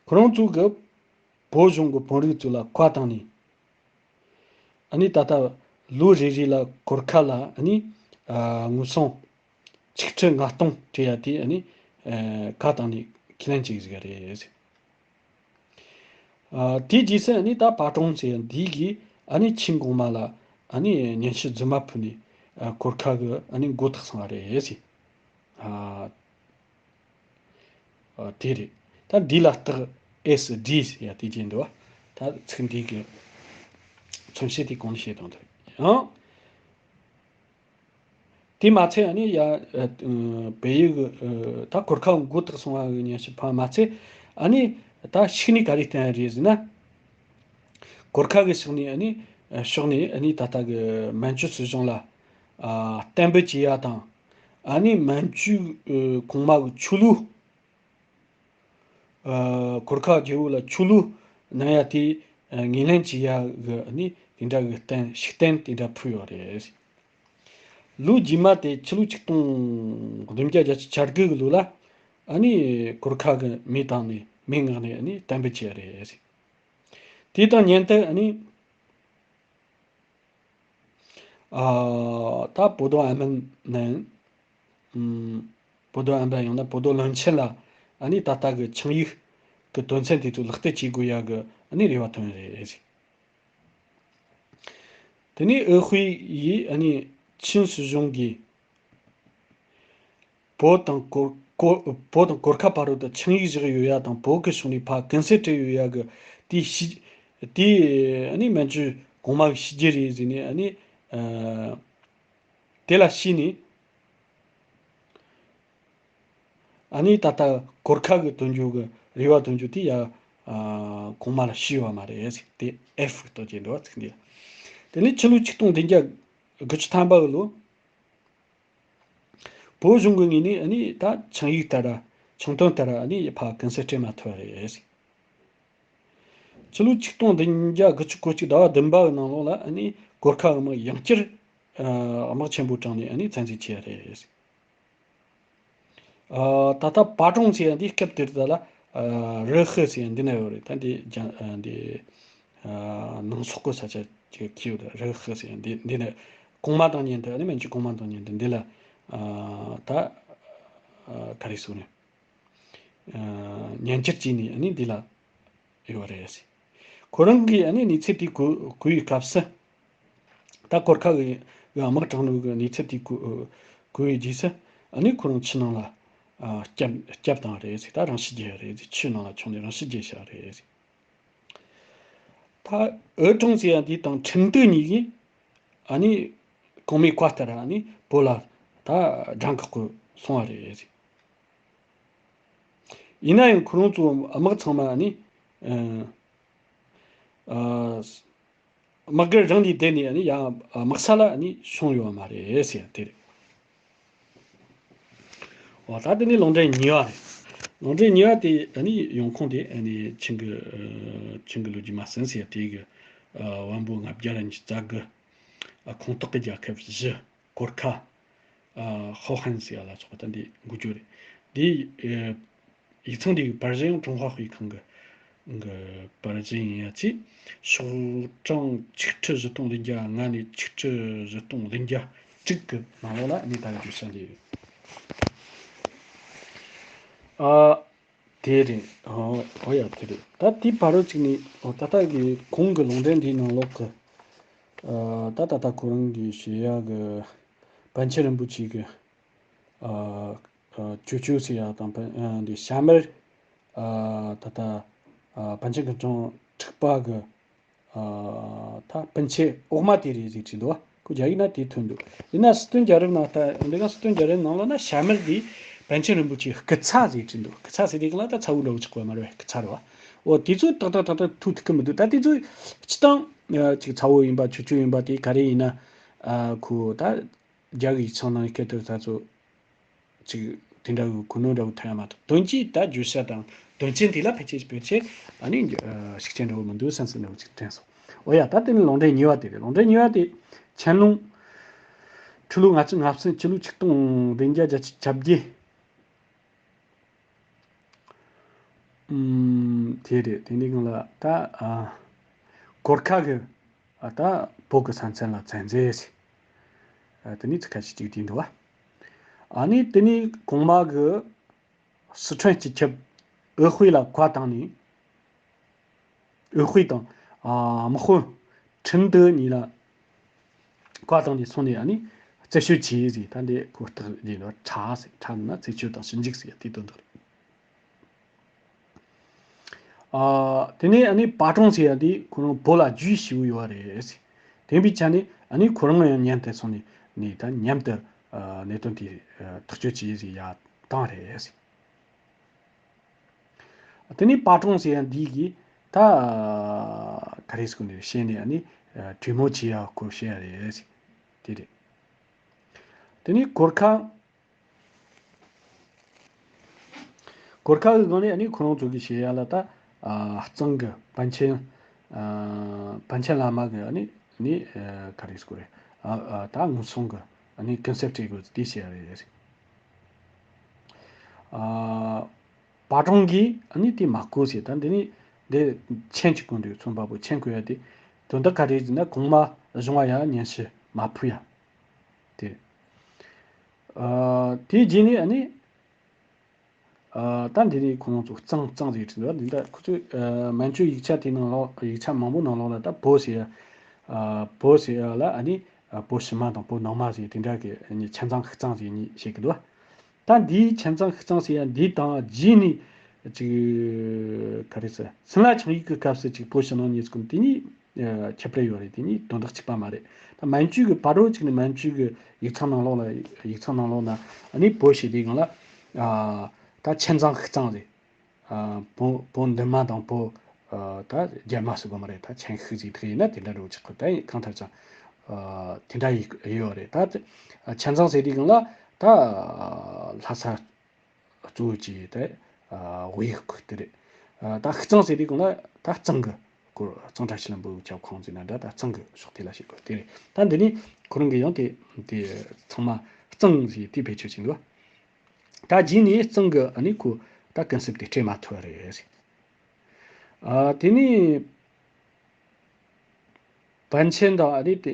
ཁོ་རང་ཚོ་གི་བོད་གཞུང་གི་དཔོན་རིགས་ཚོ་ལ་བཀའ་བཏང་ནས། ཨ་ནི་ད་ལྟ་ལོ་རེ་རེ་ལ་གོར་ཁ་ལ་ཨ་ནི། ཨ། དངུལ་སྲང་ཆིག་ཁྲི་ལྔ་སྟོང་སྤྲད་ཡ་དེ་ཨ་ནི། ཨ། བཀའ་བཏང་ནས་ཁས་ལེན་བྱེད་ཟིག་རེད། ཨ། དེའི་རྗེས་སུ་ཨ་ནི་ད་པ་ཀྲུང་ཟེར་ཡ་འདི་གིས་ཨ་ནི་ཆིན་གོང་མ་ལ་ཨ་ནི་སྙན་ཞུ་རྫུན་མ་ཕུལ་ནས། ཨ། གོར་ཁ་གི་ཨ་ནི་མགོ་བཏགས་སོང་བ་རེད། ཨ། ཨ། དེ་རེད། ད་འདི་ལ་རྟགས་S D ཟེར་ཡ་དེ་བརྗོད་འདུག་བ། ད་ཚིག་འདི་གི་མཚོན་བྱེད་དེ་གོང་ནས་བཤད་དང་དེ་རེད་ཡང་། དེ་མ་ཚད་ཨ་ནི་ཡ། ཨ། བལ་ཡུལ་གི། ཨ། ད་གོར་ཁ་མགོ་བཏགས་སོང་བ་གི་ཉམས་ཞིབ་ཕ་མ་ཚད། ཨ་ནི་ད་ཤུགས་ནི་ག་རེ་བསྟན་རེད་ཟེར་ན། གོར་ཁ་གི་ཕྱོགས་ནས་ཨ་ནི། ཕྱོགས་ནས་ཨ་ནི་ད་ལྟ་གི་མན་ཇུ་སྲིད་གཞུང་ལ། ཨ། གཏན་འབེབས་བྱེད་ཡ་དང་། ཨ་ནི་མན་ཇུ། ཨ། གོང་མ་གི་ཆོས་ལུགས། ཨ། གོར་ཁ་རྒྱལ་པོ་ལ་ཆོས་ལུགས་གནང་ཡ་དེ། ཨ། ངོས་ལེན་བྱེད་ཡ་གི་ཨ་ནི་དེ་འདྲ་གི་རྟེན་ཤུགས་རྟེན་དེ་འདྲ་ཕུལ་ཡོད་རེད། ལོ་རྗེས་མ་དེ་ཕྱི་ལོ་ཆིག་སྟོང་བདུན་བརྒྱ་བརྒྱད་ཅུ་གྱ་དགུ་གི་ལོ་ལ་ཨ་ནི་གོར་ཁ་གི་མེ་བཏང་ནས་མེ་མངགས་ནས་ཨ་ནི་གཏན་འབེབས་བྱས་རེད། དེ་དང་མཉམ་དུ་ཨ་ནི། ཨ། ད་བོ་དོ་ཨན་པན་ནན། ཨམ། བོ་དོ་ཨན་པན་ཡང་ན་བོ་དོ་བློན་ཆེན་ལ་ཨ་ནི་ད་ལྟ་གི་ཆིངས་ཡིག་གི་དོན་ཚན་དེ་ཚོ་ལག་བསྟར་བྱེད་དགོས་ཡ་གི་ཨ་ནི་རེ་བ་བཏོན་རེད། དེ་ནས་ཨུ་ཧུའེ་ཡིས་ཨ་ནི་ཆིན་སྲིད་གཞུང་གིས་བོད་དང་གོར་གོ་བོད་དང་གོར་ཁ་བར་དུ་ཆིངས་ཡིག་བཞག་ཡོད་ཡ་དང་། བོད་ཀྱི་ཕྱོགས་ནས་ཕར་ཀུན་གསལ་སྤྲད་ཡོད་ཡ་གི་དེ་ཤི་དེ་ཨ་ནི་མན་ཇུ་གོང་མ་གི་ཤི་རྒྱུ་རེད་ཟེར་ནས་ཨ་ནི། ཨ། དེ་ལ་ཤི་ནས། ཨ་ནི་ད་ལྟ་གོར་ཁ་གི་དོན་འགྱུར་གི་རེ་བ་དོན་འགྱུར་དེ་ཡ། ཨ། གོང་མ་ལ་ཤི་ཡོད་མ་རེད་ཟེར། དེ་F་གི་ལྟོ་ཅན་འདྲ་བ་ཚིག་འདི། དེ་ནས་ཕྱི་ལོ་ཆིག་སྟོང་བདུན་བརྒྱ་དགུ་བཅུ་ཐམ་པ་གི་ལོ། བོད་གཞུང་གི་ངོས་ནས་ཨ་ནི་ད་ཆིངས་ཡིག་ལྟར་ར་ཆིངས་དོན་ལྟར་ར་ཨ་ནི་ཕར་ཀུན་གསལ་སྤྲད་མ་ཐུབ་པ་རེད། ཕྱི་ལོ་ཆིག་སྟོང་བདུན་བརྒྱ་དགུ་བཅུ་གོ་གཅིག་ཟླ་བ་བདུན་པ་གི་ནང་ལོགས་ལ་ཨ་ནི་གོར་ཁ་གི་དམག་ཡང་བསྐྱར། ཨ། དམག་ཆེན་པོ་དྲངས་ནས་ཨ་ནི་བཙན་འཛུལ་བྱས་རེད། ཨ། ད་ལྟ་པ་ཀྲུང་ཟེར་ཡ་འདི་སྐབས་དེར་ད་ལ། ཨ། རི་ཧི་ཟེར་ཡ་འདི་ན་ཡོད་རེད། ད་འདི་ཇ་ཨ་འདི། ཨ། ནང་སོག་གི་ས་ཆ་ཅིག་གི་ཡོད་རེད། རི་ཧི་ཟེར་ཡ་འདི་འདི་ནས་གོང་མ་དང་མཉམ་དུ་ཨ་ནི་མན་ཇུ་གོང་མ་དང་མཉམ་དུ་འདི་ལ། ཨ། ད། ཨ། ག་རེ་ཟེར་ནས། ཨ། ཉན་ཆེར་བྱས་ནས་ཨ་ནི་འདི་ལ་ཡོད་རེད། ཁོ་རང་གིས་ཨ་ནི་གནས་ཚུལ་དེ་གོ་གོ་བའི་སྐབས་སུ། ད་གོར་ཁ་གི་དམག་དྲངས་ནོ་གི་གནས་ཚུལ་དེ་གོ་གོ་བའི་རྗེས་སུ་ཨ་ནི་ཁོ་རང་ཕྱི་ནང་ལ། ཨ། བསྐྱབས་བསྐྱབས་བཏང་རེད་ཟེར། ད་རང་ཤི་རྒྱུ་རེད་ཟེར། ཆུ་ནང་ལ་མཆོངས་ནས་རང་ཤི་རྒྱུ་བྱས་རེད་ཟེར། ད་ཨུ་ཀྲང་ཟེར་ཡ་འདི་དང་ཁྲིན་ཏུའུ་གཉིས་ཀྱིས་ཨ་ནི་གོང་མའི་བཀའ་ལྟར་ཨ་ནི་བོད་ལ་ད་དགྲ་འགོག་གི་སོང་བ་རེད། ཡིན་ན་ཡང་ཁོ་རང་ཚོ་དམག་ཚང་མ་ཨ་ནི། ཨ། དམག་སྒར་རང་ནས་བསྡད་ནས་ཨ་ནི་ཡང་དམག་ས་ལ་ཨ་ནི་སོང་ཡོད་མ་རེད་ཟེར་ཡ་དེ་རེད། འོ། ད་དེ་ནི་ལུང་འདྲེན་གཉིས་པ་རེད། ལུང་འདྲེན་གཉིས་པ་དེ་ཨ་ནི་ཡོང་ཁུངས་དེ་ཨ་ནི་ཆིང་གི། ཨ། ཆིང་གི་ལོ་རྒྱུས་མ་ཟིན་ཟེར་ཡ་དེ་གི། ཨ། དབོན་པོ་ལྔ་བརྒྱ་ར་ཉི་ཤུ་རྩ་དགུ། ཨ། ཁོངས་གཏོགས་ཀྱི་རྒྱལ་ཁབ་བཞི། གོར་ཁ། ཨ། ཧོ་ཧན་ཟེར་ཡ་ལ་སོགས་པ་ད་འདི་འགོ་བརྗོད་རེད། འདི། ཨ། ཡིག་ཚང་འདི་གི་པར་གཞི་ཡང་ཀྲུང་ཧྭ་དཔེ་ཁང་གི་གི་པར་གཞི་ཡིན་ཡ་ཅིག་ཤོག་གྲངས་ཆིག་ཁྲི་བཞི་སྟོང་བདུན་བརྒྱ་ལྔ་ནས་ཆིག་ཁྲི་བཞི་སྟོང་བདུན་བརྒྱ་དྲུག་གི་ནང་ལོགས་ལ་ཨ་ནི་ད་གི་བརྗོད་བྱ་འདི་ཡོད། ཨ། དེ་རེད། ཨོ། ཨོ་ཡ། དེ་རེད། ད་དེའི་བར་རོ་གཅིག་ནས། ཨོ། ད་ལྟ་གི་གོང་གི་ལུང་འདྲེན་འདིའི་ནང་ལོགས་ཀྱི། ཨ། ད་ད་ལྟ་ཁོ་རང་གིས་ཞུ་ཡ་གི་པཎ་ཆེན་རིན་པོ་ཆེ་གི། ཨ། ཨ། ཅོ་ཅོ་ཟེར་ཡ་དང་། པ། ཨ། འདི་ཞྭ་དམར། ཨ། ད་ལྟ། ཨ། པཎ་ཆེན་སྐུ་ཕྲེང་དྲུག་པ་གི། ཨ། ད་སྤུན་མཆེད་འོག་མ་དེ་རེད་ཟེར་བྲིས་འདུག་བ། ཁོ་རྒྱ་ཡིག་ན་དེ་ཐོན་འདུག་ཡིན་ན་སི་ཏུན་རྒྱལ་རབས་ནང་། ད་འདི་ག་སི་ཏུན་རྒྱལ་རབས་ནང་ལོགས་ན་ཞྭ་དམར་འདི་པཎ་ཆེན་རིན་པོ་ཆེའི་སྐུ་ཚ་ཟེར་བྲིས་འདུག་སྐུ་ཚ་ཟེར་དེ་ག་ལ་ད་ཚ་བོ་འདྲ་བོ་ཆགས་པ་མ་རེད་པས། སྐུ་ཚ་རེད་བ། འོ། དེ་ཚོ་ཏག་ཏག་ཏག་ཏག་ཐུག་ཐུབ་ཀི་མི་འདུག་ད་དེ་ཚོ་སྤྱི་བཏང་ཅིག་ཚ་བོ་ཡིན་པ། ཆོ་ཆོ་ཡིན་པ། དེ་ག་རེ་ཡིན་ན། ཨ། ཁོ་ད་རྒྱ་གི་ཡིག་ཚང་ནང་སྐད་དུ་ད་ཚོ་ཅིག་དེ་འདྲ་བའི་གོ་ནོར་འདྲ་བོ་ཐོན་ཡ་མ་གཏོགས། དོན་གྱིས་ད་བརྗོད་བྱ་དང་དོན་ཚན་དེ་ལ་ཕལ་ཆེར་ཕལ་ཆེར་ཨ་ནི། ཨ། ཤུགས་རྐྱེན་འདྲ་བོ་མི་འདུག་བསམ་སེམས་འདྲ་བོ་ཅིག་དྲན་སོང་། འོ་ཡ། ད་དེ་ནི་ལུང་འདྲེན་གཉིས་པ་དེ་རེད། ལུང་འདྲེན་གཉིས་པ་དེ་ཆན་ལུང་། ཁྲི་ལོ་ལྔ་བཅུ་ང་གསུམ། ཕྱི་ལོ་ཆིག་སྟོང་བདུན་བརྒྱ་བརྒྱད་ཅུ་གྱ་བརྒྱད། ཨུམ། དེ་རེད། དེ་ནི་གང་ལ་ད། ཨ། གོར་ཁ་གི། ཨ། ད་བོད་ཀྱི་ས་མཚམས་ལ་བཙན་འཛུལ་བྱས། ཨ། དེ་ནི་ཚིག་ཁ་ཤས་ཅིག་བྲིས་འདུག་བ། ཨ་ནི་དེ་ནི་གོང་མ་གི་སི་ཁྲོན་སྤྱི་ཁྱབ་ཨུ་དཔེ་ལ་བཀའ་བཏང་ནས། ཨུ་དཔེ་དང་། ཨ། དམག་དཔོན་ཁྲིན་ཏུའུ་གཉིས་ལ་བཀའ་བཏང་ནས་སོང་ནས། ཨ་ནི་རྩད་གཅོད་བྱས་ཟེར། ད་འདི་ཁོ་རྟགས་ཡིན་ནོ། ཁྲ་ཟེར། ཁྲ་ན་རྩད་གཅོད་དང་ཞིབ་འཇུག་ཟེར་དེ་དོན་དག་རེད། ཨ། དེ་ནས་ཨ་ནི་པ་ཀྲུང་ཟེར་ཡ་དེ་ཁོ་རང་བོད་ལ་རྒྱུས་ཞེ་པོ་ཡོད་རེད། དེ་འབའི་ཆ་ནས་ཨ་ནི་ཁོ་རང་ཡང་མཉམ་དུ་སོང་ནས་ནས་ད་མཉམ་དུ་ཨ་གནད་དོན་དེ་ཨ་ཐག་གཅོད་བྱས་ཟེར་ཡ་བཏང་རེད། དེ་ནས་པ་ཀྲུང་ཟེར་ཡ་འདི་གིས་ད་ག་རེ་ཟེར་གོ་ནས་བཤད་ནས་ཨ་ནི་གྲོས་མོལ་བྱེད་ཡ་སྐོར་བཤད་ཡ་རེད། དེ་རེད། དེ་ནས་གོར་ཁ། གོར་ཁ་གི་སྒང་ནས་ཨ་ནི་ཁོ་རང་ཚོ་གི་བཤད་ཡ་ལ་ད་ཨ་གཙང་གི་པཎ་ཆེན་ཨ་པཎ་ཆེན་བླ་མ་གི་ཨ་ནི་ནི་ཨ་ག་རེ་ཟེར་གོ་རེད། ཨ་ཨ་ད་ངན་སོང་གི་ཨ་ནི་ཀུན་གསབ་སྤྲད་དགོས་དེ་བཤད་ཡ་རེད། ཨ། པ་ཀྲུང་གིས་ཨ་ནི་དེ་མ་གོ་ཟེར། ད་འདི་ནི་འདི་མཆན་གཅིག་གོ་འདུག་མཚོན་པ་པོ་མཆན་གོ་ཡ་དེ་དོན་དག་ག་རེ་ཟེར་ན་གོང་མ་གཞུང་བ་ཡ་སྙན་ཞུ་མ་ཕུལ་ཡ་དེ། ཨ། དེའི་རྗེས་ནས་ཨ་ནི་ཨ། ད་འདི་ནི་ཁོང་ཚོ་གཙང་གཙང་ཟེར་གྱི་འདུག་འདི་འདྲ་ཁོ་ཚོས་ཨ་མན་ཇུའི་ཡིག་ཆ་དེ་ནང་ལོགས་ཡིག་ཆ་མང་པོ་ནང་ལོགས་ལ་ད་བོད་ཟེར་ཡ་ཨ་བོད་ཟེར་ཡ་ལ་ཨ་ནི་ཨ་བོད་ཕྱི་མ་དང་བོད་ནང་མ་ཟེར་དེ་འདྲ་གི་ཨ་ནི་ཆ་ཚང་ཤི་ཚང་ཟེར་ནི་བཤད་གི་འདུག་ད་འདིའི་ཆན་ཙང་ཤི་ཙང་ཟེར་ཡ་འདི་དང་རྗེས་ནས་ཅིག་ག་རེ་ཟེར་སྲིན་ལ་ཆིངས་ཡིག་གི་སྐབས་སུ་ཅིག་བོད་ཕྱི་ནང་གཉིས་ཀུན་དེ་གཉིས་ཁྱབ་རེ་ཡོད་རེད། དེ་གཉིས་དོན་དག་གཅིག་པ་མ་རེད། ད་མན་ཇུ་གི་བར་རོ་གཅིག་ནས་མན་ཇུ་གི་ཡིག་ཚང་ནང་ལོགས་ལ་ཡིག་ཚང་ནང་ལོགས་ན་ཨ་ནི་བོད་ཞེས་དེའི་སྒང་ལ་ད་ཆན་ཙང་ཤི་ཙང་རེད། བོད་བོད་འདུན་མ་དང་བོད་ད་རྒྱལ་མ་ཟེར་དགོས་མ་རེད། ད་ཆན་ཤི་ཟིག་དེ་ཡིན་ན་དེ་འདྲ་རུ་ཆགས་གི་ད་གང་ལྟར་ཀྱང་དེ་འདྲ་ཡིག་ཡོད་རེད། ད་ཆན་ཙང་ཟེར་དུས་སྒང་ལ་ད་ལྷ་ས་གཙོ་བོ་གྱི་ད་དབུ་ཡིག་ཁུག་དེ་རེད། ད་ཤི་ཙང་ཟེར་དུས་སྒང་ལ་ད་གཙང་གི་སྐོར་གཙང་བཀྲ་ཤིས་ལྷུན་པོའི་ཁྱབ་ཁོངས་ཟེར་ན་འདྲ། ད་གཙང་གི་ཕྱོགས་དེ་ལ་བཤད་དགོས་དེ་རེད། ད་འདི་ནི་ཁོ་རང་གི་ཡང་དེ་དེ་ཚང་མ་གཙང་ཟེར་དེ་བེད་སྤྱོད་བྱེད་འདུག་ད་རྗེས་ནས་གཙང་གི་ཨ་ནི་ཁོ་ད་ཀུན་གསབ་དེ་སྤྲད་མ་ཐུབ་པ་རེད། ཨ་དེ་ནས་པཎ་ཆེན་དང་ཨ་ནི་དེ་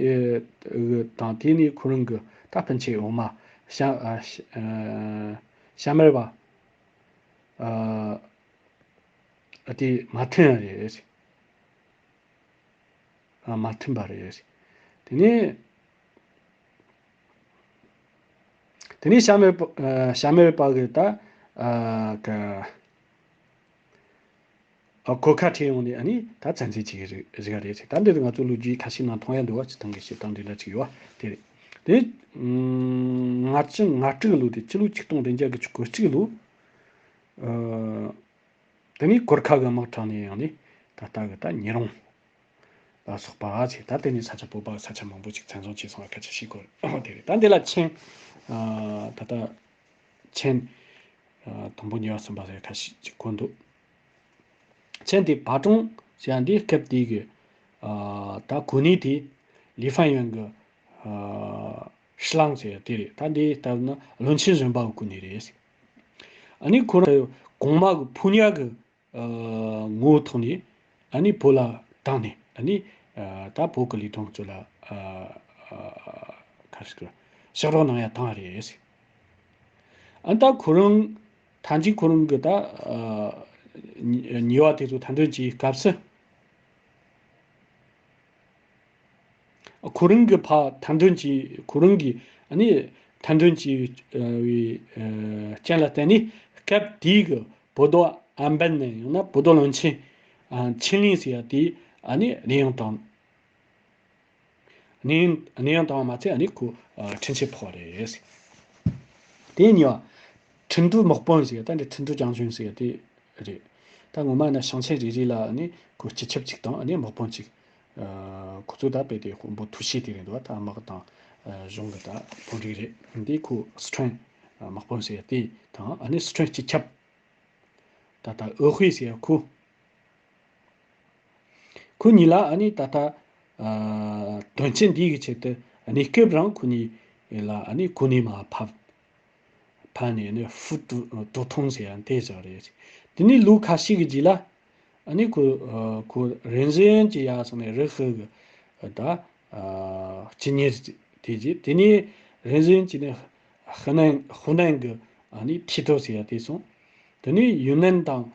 དང་དེ་ནས་ཁོ་རང་གི་ད་པཎ་ཆེན་འོག་མ་ཤ་ཨ་ཤ་མེར་བ་ཨ་དེ་མ་མཐུན་རེད། ཨ་མ་མཐུན་པ་རེད། དེ་ནས་དེ་ནས་ཤ་མེར་པ་ཨ་ཤ་མེར་པ་གི་ད་ཨ་ག་ཨ་གོ་ཁ་ཁྲིད་ཡོང་ནས་ཨ་ནི་ད་བཙན་འཛུལ་བྱེད་ཀྱི་རེད་ཟེར་ག་རེད་ཟེར། ད་འདི་ང་ཚོ་ལོ་རྒྱུས་ཁ་ཤས་ནང་མཐོང་ཡ་འདུག་བ། སྤྱི་བཏང་གི་བྱེད་སྟངས་འདི་འདྲ་ཅིག་ཡོད་བ་དེ་རེད། དེ་ང་ཚོ་ང་དྲུག་ལོ་དེ་སྤྱི་ལོ་ཆིག་སྟོང་བདུན་བརྒྱ་གི་གོ་གཅིག་ལོ། ཨ། དེ་ནས་གོར་ཁ་གི་དམག་དྲངས་ནས་ཡོང་ནས་ད་ལྟ་གི་ད་ཉི་རོང་ལ་སོགས་པ་ཆེ་ད་དེ་ནས་ས་ཆ་བོད་པ་ས་ཆ་མང་པོ་ཅིག་བཙན་བཟུང་བྱས་སོང་བ་ཁ་ཆེ་ཞིག་གོ་དེ་རེད། ད་འདི་ལ་མཆན་ཨ་ད་ལྟ་མཆན་ཨ་དང་པོ་གཉིས་པ་གསུམ་པ་ཟེར་ཁ་ཤས་ཅིག་གོ་འདུག་མཆན་དེ་པ་ཀྲུང་ཟེར་ཡ་འདི་སྐབས་དེ་གི་ཨ་ད་གོ་གནས་དེ་ལི་ཧྥན་ཡོན་གི་ཨ་ཧྲི་ལང་ཟེར་ཡ་དེ་རེད། ད་འདི་ལྟར་ན་བློན་ཆེན་གཞོན་པ་གི་གོ་གནས་རེད། ཨ་ནི་ཁོ་རང་གོང་མ་གི་ཕོ་ཉ་གི་ཨ་ངོ་བོ་ཐོག་ནས་ཨ་ནི་བོད་ལ་བཏང་ནས་ཨ་ནི་ཨ་ད་བོད་ཀྱི་ལས་དོན་ཚོ་ལ་ཨ་ཨ་ག་རེ་ཟེར་ཕྱག་རོགས་གནང་ཡ་བཏང་རེད། ཨ་ད་ཁོ་རང་ཐང་ཅིག་ཁོ་རང་གི་ད་ཨ་ཉེ་བ་དེ་ཚོ་ཐང་དོན་གྱི་སྐབས་སུ། ཁོ་རང་གི་ཕ་ཐང་དོན་གྱི་ཁོ་རང་གི་ཨ་ནི་ཐང་དོན་གྱི་ཨ་བའི་ཨ་རྐྱེན་ལ་བརྟེན་ནས་སྐབས་དེའི་གི་བོ་དོ་ཨན་པན་ནས་ཡང་ན་བོ་དོ་བློན་ཆེན་ཨ་ཆིན་ལིང་ཟེར་ཡ་དེ་ཨ་ནི་གནས་དབྱུང་བཏང་། གནས་གནས་དབྱུང་བཏང་བ་མ་ཚད་ཨ་ནི་ཁོ་ཨ་ཁྲིན་ཆེ་ཕོག་རེད། དེ་གཉིས་པ། ཁྲིན་ཏུའུ་དམག་དཔོན་ཟེར་ཡ་ད་འདི་ཁྲིན་ཏུའུ་ཅང་ཅུན་ཟེར་ཡ་དེ་རེད། ད་ངོ་མ་ན་ཞིང་ཆེན་རེ་རེ་ལ་ནི་ཁོ་སྤྱི་ཁྱབ་ཅིག་དང་ནི་དམག་དཔོན་ཅིག་ཨ་ཁོ་ཚོ་ད་དཔེ་དེ་དཔོན་པོ་ཐུ་ཤེ་དེ་རེད་འདུག་ད་དམག་དང་ཨ་གཞུང་གི་ད་དཔོན་རིགས་རེད། འདི་ཁོ་སི་ཁྲོན་དམག་དཔོན་ཟེར་ཡ་དེ་དང་ཨ་ནི་སི་ཁྲོན་སྤྱི་ཁྱབ་ད་ལྟ་ཨོ་ཧུའེ་ཟེར་ཡ་ཁོ། ཁོ་གཉིས་ལ་ཨ་ནི་ད་ལྟ་ཨ་དོན་ཆེན་འདི་གི་ཆེད་དུ་གནས་སྐབས་རང་ཁོ་གཉིས་ལ་ཨ་ནི་གོ་གནས་མར་ཕབ། ཕབ་ནས་ཨ་ནི་ཧྥུ་ཏུ་ཏུ་ཐུང་ཟེར་ཡ་དེ་ཟེར་བ་རེད། དེ་ནས་ལོ་ཁ་ཤས་ཀྱི་རྗེས་ལ་ཨ་ནི་ཁོ་ཨ་ཁོ་རེན་ཟེན་གྱི་ཡ་སོང་ནས་རི་ཧི་གི་ད་ཨ་སྤྱི་གཉེར་དེ་རྗེས་དེ་ནས་རེན་ཟེན་གྱི་ནས་ཧི་ནན་ཧུ་ནན་གི་ཨ་ནི་ཐི་ཐོ་ཟེར་ཡ་དེ་སོང་། དེ་ནས་ཡུན་ནན་དང་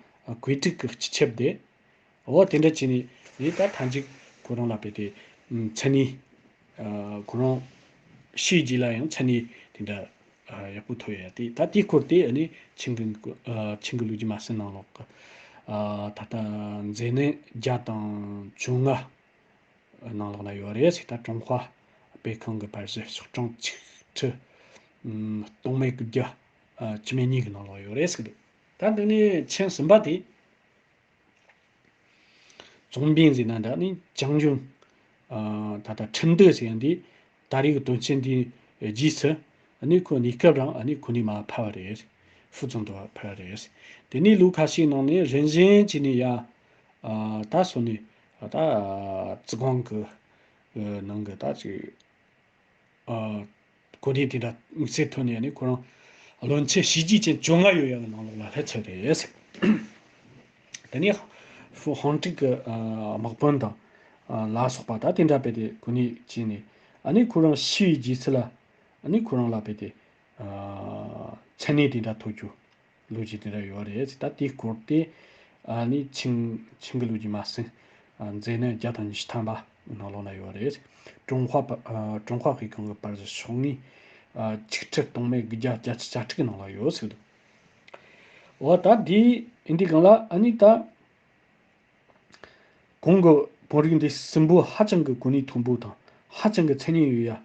ཀུའེ་ཀྲིག་གི་སྤྱི་ཁྱབ་དེ། འོ་དེ་འདྲ་བྱས་ནས་ནི་ད་ཐང་ཅིག་ཁོ་རང་ལ་དཔེ་དེ་མཚན་གནས་ཁོ་རང་ཤི་རྗེས་ལ་ཡང་མཚན་གནས་དེ་འདྲ་ཡག་པོ་ཐོབ་ཡ་དེ་ད་དེའི་སྐོར་དེ་ནི་ཆིང་གི་ཆིང་གི་ལུགས་ཀྱི་མ་ཟིན་ནང་ལོགས་ཀྱི་ ཨ་ད་ལྟ་མཛེས་ནད་བརྒྱ་དང་བཅོ་ལྔ་ནང་ལོགས་ན་ཡོད་རེད་ཟེར། ད་ཀྲུང་ཧྭ་སྤེལ་ཁང་གི་པར་གཞི་ཤོག་གྲངས་ཆིག་ཁྲི་སྟོང་མེད་དགུ་བརྒྱ་ཨ་བཅུ་མེད་གཉིས་ཀྱི་ནང་ལོགས་ཡོད་རེད་ཟེར་གི་འདུག་ད་འདི་ནས་མཆན་གསུམ་པ་དེ། ཙུང་པིན་ཟེར་ན་འདྲ་ནི་ཅང་ཡུན། ཨ་ད་ལྟ་ཁྲིན་ཏུའུ་ཟེར་ཡ་འདི་ད་རེས་ཀྱི་དོན་རྐྱེན་འདིའི་རྗེས་སུ་ཨ་ནི་ཁོ་གནས་སྐབས་རིང་ཨ་ནི་ཁོ་ནས་མར་ཕེབས་པ་རེད། ཧྥུའུ་ཙུང་དུ་ཕེབས་པ་རེད། དེ་ནས་ལོ་ཁ་ཤས་ནང་ནས་རིམ་བཞིན་བྱས་ནས་ཡ་ཨ་ད་སོང་ནས་ད་ཙི་ཁོང་གི་ནང་གི་ད་ཅིག་ཨ་གོ་གནས་དེ་འདྲ་དམིགས་བསལ་ཐོན་ནས་ཨ་ནི་ཁོ་རང་བློན་ཆེན་བྱས་རྗེས་ཅན་བཅོ་ལྔ་ཡོད་ཡ་གི་ནང་ལོགས་ལ་སླེབས་ཚར་རེད། དེ་ནས་ཧྥུ་ཧོང་ཀྲིག་གི་ཨ་དམག་དཔོན་དང་ཨ་ལ་སོགས་པ་ད་དེ་འདྲ་བས་ཏེ་གོ་གནས་བྱས་ནས་ཨ་ནི་ཁོ་རང་ཤི་བའི་རྗེས་སུ་ལ་ཨ་ནི་ཁོ་རང་ལ་བས་ཏེ་ཨ་མཚན་གནས་དེ་འདྲ་ཐོབ་རྒྱུ། ལོ་རྒྱུས་དེ་འདྲ་ཡོད་རེད། ད་དེའི་སྐོར་དེ་ཨ་ནི་ཆིང་ཆིང་གི་ལོ་རྒྱུས་མ་ཟིན་ཨ་མཛེས་ནད་བརྒྱ་དང་ཉི་ཤུ་ཐམ་པ་ནང་ལོགས་ན་ཡོད་རེད། ཀྲུང་ཧྭ་པ་ཨ་ཀྲུང་ཧྭ་སྤེལ་ཁང་གི་པར་གཞི་ཤོག་ངོས་ཨ་ཆིག་ཁྲི་སྟོང་མེད་དགུ་བརྒྱ་བརྒྱད་ཅུ་གྱ་དྲུག་གི་ནང་ལ་ཡོད་ཟེར་འདུག་འོ་ད་དེ་ཡིན་དུས་སྒང་ལ་ཨ་ནི་ད། གོང་གི་དཔོན་རིགས་འདི་གསུམ་པོ་ཧ་ཅང་གི་གོ་གནས་མཐོན་པོ་དང་ཧ་ཅང་གི་མཚན་སྙན་ཡོད་ཡ།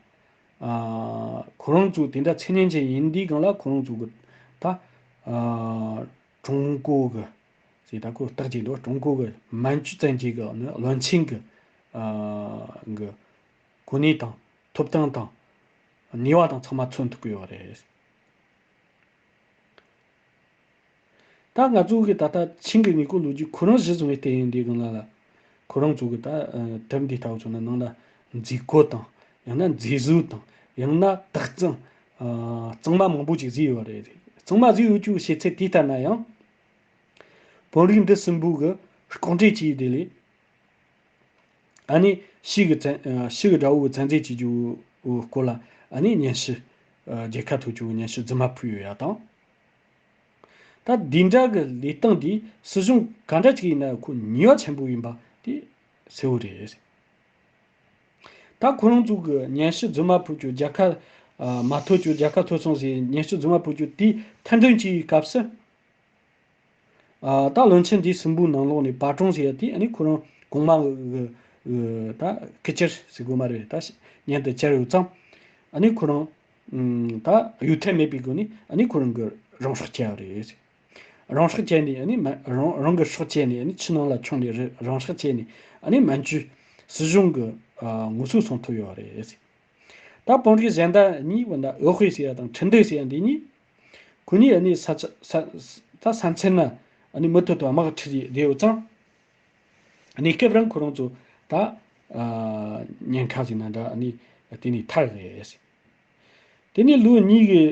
ཨ་ཁོ་རང་ཚོ་དེ་འདྲ་མཚན་སྙན་ཅན་ཡིན་དུས་སྒང་ལ་ཁོ་རང་ཚོ་གི་ད་ཨ་ཀྲུང་གོ་གི་ཟེར་ད་ཁོ་རྟགས་ཅིག་འདུག་ཀྲུང་གོ་གི་མན་ཇུ་བཙན་གྱི་གི་བློན་ཆེན་གི་ཨ་གི་གོ་གནས་དང་ཐོབ་ཐང་དང་ནུས་པ་དང་ཚང་མ་མཚོན་ཐུབ་ཀྱི་ཡོད་རེད། ད་ང་ཚོ་གི་ད་ལྟ་ཆིང་གི་དངོས་པོ་ལོ་རྒྱུས་ཁོ་རང་གཞི་བཟུང་བའི་སྟེང་ཡིན་དུས་སྒང་ལ་ལ། ཁོ་རང་ཚོ་གི་ད་ཨ་དེབ་འདི་ལྟ་བུ་བྱུང་ན་ནང་ལ་མཛེས་བཀོད་དང་ཡང་ན་མཛེས་བཟོ་དང་ཡང་ན་དག་གཙང་ཨ་གཙང་མ་མང་པོ་ཅིག་བཟོས་ཡོད་རེད། གཙང་མ་བཟོས་ཡོད་རྒྱུ་བྱེད་ཚད་དེ་ལྟར་ན་ཡང་བོད་རིགས་འདི་གསུམ་པོ་གི་ལྐོག་འདྲེན་བྱས་ཡོད་དེ་ལས། ཨ་ནི་ཕྱི་གི་བཙན་ཨ་ཕྱི་གི་དགྲ་བོ་གི་བཙན་འཛུལ་བྱེད་རྒྱུ་སྐོར་ལ་ཨ་ནི་སྙན་ཞུ་ཨ་རྒྱལ་ཁ་ཐོབ་རྒྱུ་གི་སྙན་ཞུ་རྫུན་མ་ཕུལ་ཡོད་ཡ་དང་། ད་འདི་འདྲ་གི་ལས་སྟངས་འདི་སྲིད་གཞུང་ག་འདྲ་ཅིག་ཡིན་ན་ཁོ་ནུས་པ་ཆེན་པོ་ཡིན་པ་དེ་གསལ་བོ་རེད། ད་ཁོ་རང་ཚོ་གི་སྙན་ཞུ་རྫུན་མ་ཕུལ་རྒྱུ་རྒྱལ་ཁ་ཨ་མ་ཐོབ་རྒྱུ་རྒྱལ་ཁ་ཐོབ་སོང་ཟེར་སྙན་ཞུ་རྫུན་མ་ཕུལ་རྒྱུ་དེ་ཐེར་འདོན་བྱེད་པའི་སྐབས་སུ། ཨ་ད་བློན་ཆེན་འདི་གསུམ་པོའི་ནང་ལོགས་ནས་པ་ཀྲུང་ཟེར་ཡ་དེ་ཨ་ནི་ཁོ་རང་གོང་མ་གི་གི་ད་སྐུ་གཅར་ཟེར་དགོས་མ་རེད། ད་མཉམ་དུ་བཅར་ཡོད་ཙང་ཨ་ནི་ཁོ་རང་ད་གཡོལ་ཐབས་མེད་པའི་སྒོ་ནས་ཨ་ནི་ཁོ་རང་གི་རང་སྲོག་བཅད་པ་རེད། རང་སྲོག་བཅད་ནས་ཨ་ནི་མ་རང་རང་གི་སྲོག་བཅད་ནས་ཨ་ནི་ཆུ་ནང་ལ་མཆོངས་ནས་རི་རང་སྲོག་བཅད་ནས་ཨ་ནི་མན་ཇུ་སྲིད་གཞུང་གི་ཨ་ངོ་སོ་སྲུང་ཐུབ་ཡོད་རེད། ད་དཔོན་རིགས་གཞན་དག་གཉིས་བོད་ན་འོད་དཔལ་ཟེར་ཡ་དང་ཁྲིན་ཏུའུ་ཟེར་ཡ་འདི་གཉིས། ཁོ་གཉིས་ཨ་ནི་ས་ཆ་ས་ས་ད་ས་མཚམས་ན་ཨ་ནི་མུ་མཐུད་དུ་དམག་ཁྲིད་བསྡད་ཡོད་ཙང་། གནས་སྐབས་རིང་ཁོ་རང་ཚོ་ད་ཨ་ཉེན་ཁ་ཟེར་ན་འདྲ་ཨ་ནི་དེ་ནས་ཐར་རེད། དེ་ནས་ལོ་གཉིས་ཀྱི་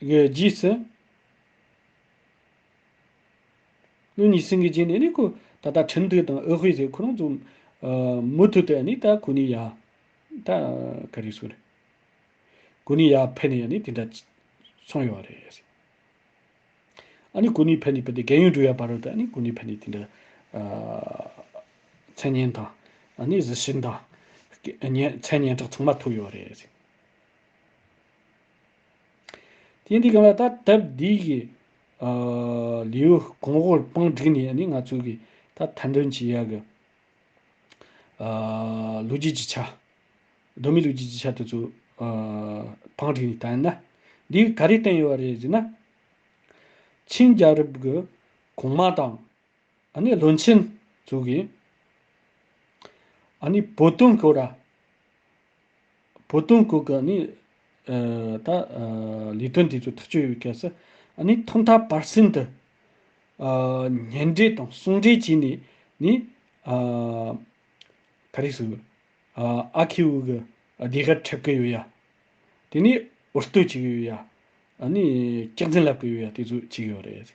གི་རྗེས་སུ། ལོ་གཉིས་ཟིན་གྱི་རྗེས་ནས་ནི་ཁོ་ད་ལྟ་ཁྲིན་ཏུའུ་དང་འོད་དཔལ་ཟེར་ཁོ་རང་ཚོ་ཨ་མུ་མཐུད་དུ་ནི་ད་ཁོ་ནི་ཡ་ད་ག་རེ་ཟེར་ཁོ་ནི་ཡ་ཕེབས་ནས་ནི་དེ་འདྲ་སོང་ཡོད་རེད། ཨ་ནི་ཁོ་ནི་ཕེབས་ནས་ཕེབས་ཏེ་རྒན་ཡོལ་འགྲོ་ཡ་བར་དུ་ནི་ཁོ་ནི་ཕེབས་ནས་དེ་འདྲ་ཨ་མཚན་སྙན་དང་ཨ་ནི་གཟི་བྱུར་དང་མཚན་སྙན་གྲགས་ཚང་མ་ཐོབ་ཡོད་རེད། དེ་འདི་གང་ལ་ད་དེབ་འདི་གི་ཨ་ལེའུ་གོང་འོག་བང་བསྒྲིགས་ནས་ནི་ང་ཚོ་གི་ད་ཐེར་འདོན་བྱེད་ཡ་གི་ཨ་ལོ་རྒྱུས་ཀྱི་ཆ། གདོད་མའི་ལོ་རྒྱུས་ཀྱི་ཆ་དེ་ཚོ་ཨ་བང་བསྒྲིགས་ནས་བསྟན་ན། འདི་ག་རེ་བསྟན་ཡོད་རེད་ཟེར་ན། ཆིང་རྒྱལ་རབས་ཀྱི་གོང་མ་དང་ཨ་ནི་བློན་ཆེན་ཚོ་གིས་ཨ་ནི་བོད་དོན་སྐོར་ར། བོད་དོན་སྐོར་གྱི་ནི་ཨ་ད་ཨ་ལས་དོན་དེ་ཚོ་ཐག་གཅོད་ཡོད་སྐབས་སུ་ཨ་ནི་ཐོག་མཐའ་བར་གསུམ་དུ་ཨ་སྙན་འགྲེལ་དང་གསུང་འགྲེལ་བྱས་ནས་ནི་ཨ་ག་རེ་ཟེར་ཨ་ཨ་ཁེའུ་གི་ལྡེབས་ལྷ་འཁྲབ་གི་ཡོད་ཡ། དེ་ནས་འུར་རྡོ་བྱེད་གི་ཡོད་ཡ། ཨ་ནི་སྐྱག་རྫུན་ལབ་གི་ཡོད་ཡ་དེ་ཚོ་བྱེད་གི་ཡོད་རེད།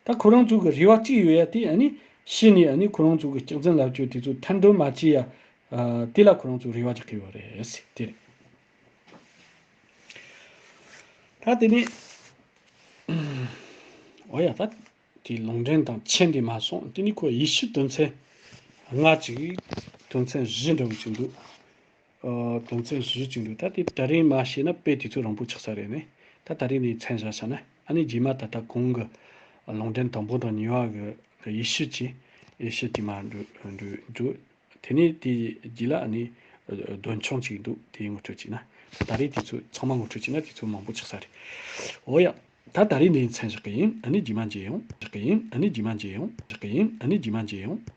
ད་ཁོ་རང་ཚོ་གི་རེ་བ་གཅིག་ཡོད་ཡ་དེ་ཨ་ནི་ཕྱི་ནས་ཨ་ནི་ཁོ་རང་ཚོ་གི་སྐྱག་རྫུན་ལབ་རྒྱུ་དེ་ཚོ་ཐེར་འདོན་མ་བྱེད་ཡ། ཨ་དེ་ལ་ཁོ་རང་ཚོ་རེ་བ་རྒྱག་གི་ཡོད་རེད་དེ་རེད། ད་དེ་ནས་འོ་ཡ་ད་དེ་ལུང་འདྲེན་དང་མཆན་དེ་མ་སོང་དེ་ནས་ཁོ་ཡེ་ཤུ་དོན་ཚན་ལྔ་ཅིག་དོན་ཚན་བཞི་འདྲ་བོ་ཅིག་འདུག་ཨ་དོན་ཚན་བཞི་ཅིག་འདུག་ད་དེ་ད་རེས་མ་བཤད་ན་དཔེ་དུས་ཚོད་རིང་པོ་ཆགས་ས་རེད་ནི། ད་ད་རེས་ནས་མཚན་བཞག་བྱས་ན་ཨ་ནི་རྗེས་མ་ད་ལྟ་གོང་གི་ལུང་འདྲེན་དང་པོ་དང་གཉིས་པ་གི་ཡེ་ཤུ་གྱིས་ཡེ་ཤུ་དེ་མར་འགྲོ་འགྲོ་འགྲོ། དེ་ནས་དེའི་རྗེས་ལ་ཨ་ནི་འདོན་ཆུང་ཅིག་འདུག་དེའི་ངོ་སྤྲོད་བྱས་ན། ད་ད་རེས་དེ་ཚོ་ཚང་མ་ངོ་སྤྲོད་བྱས་ན་དེ་ཚོ་མང་པོ་ཆགས་ས་རེད། འོ་ཡ། ད་ད་རེས་འདི་མཚན་བཞག་གི་ཡིན། ཨ་ནི་རྗེས་མ་མཇལ་ཡོང་། བཞག་གི་ཡིན། ཨ་ནི་རྗེས་མ་མཇལ་ཡོང་། བཞག་གི་ཡིན། ཨ་ནི་རྗེས་མ་མཇལ་ཡོང་།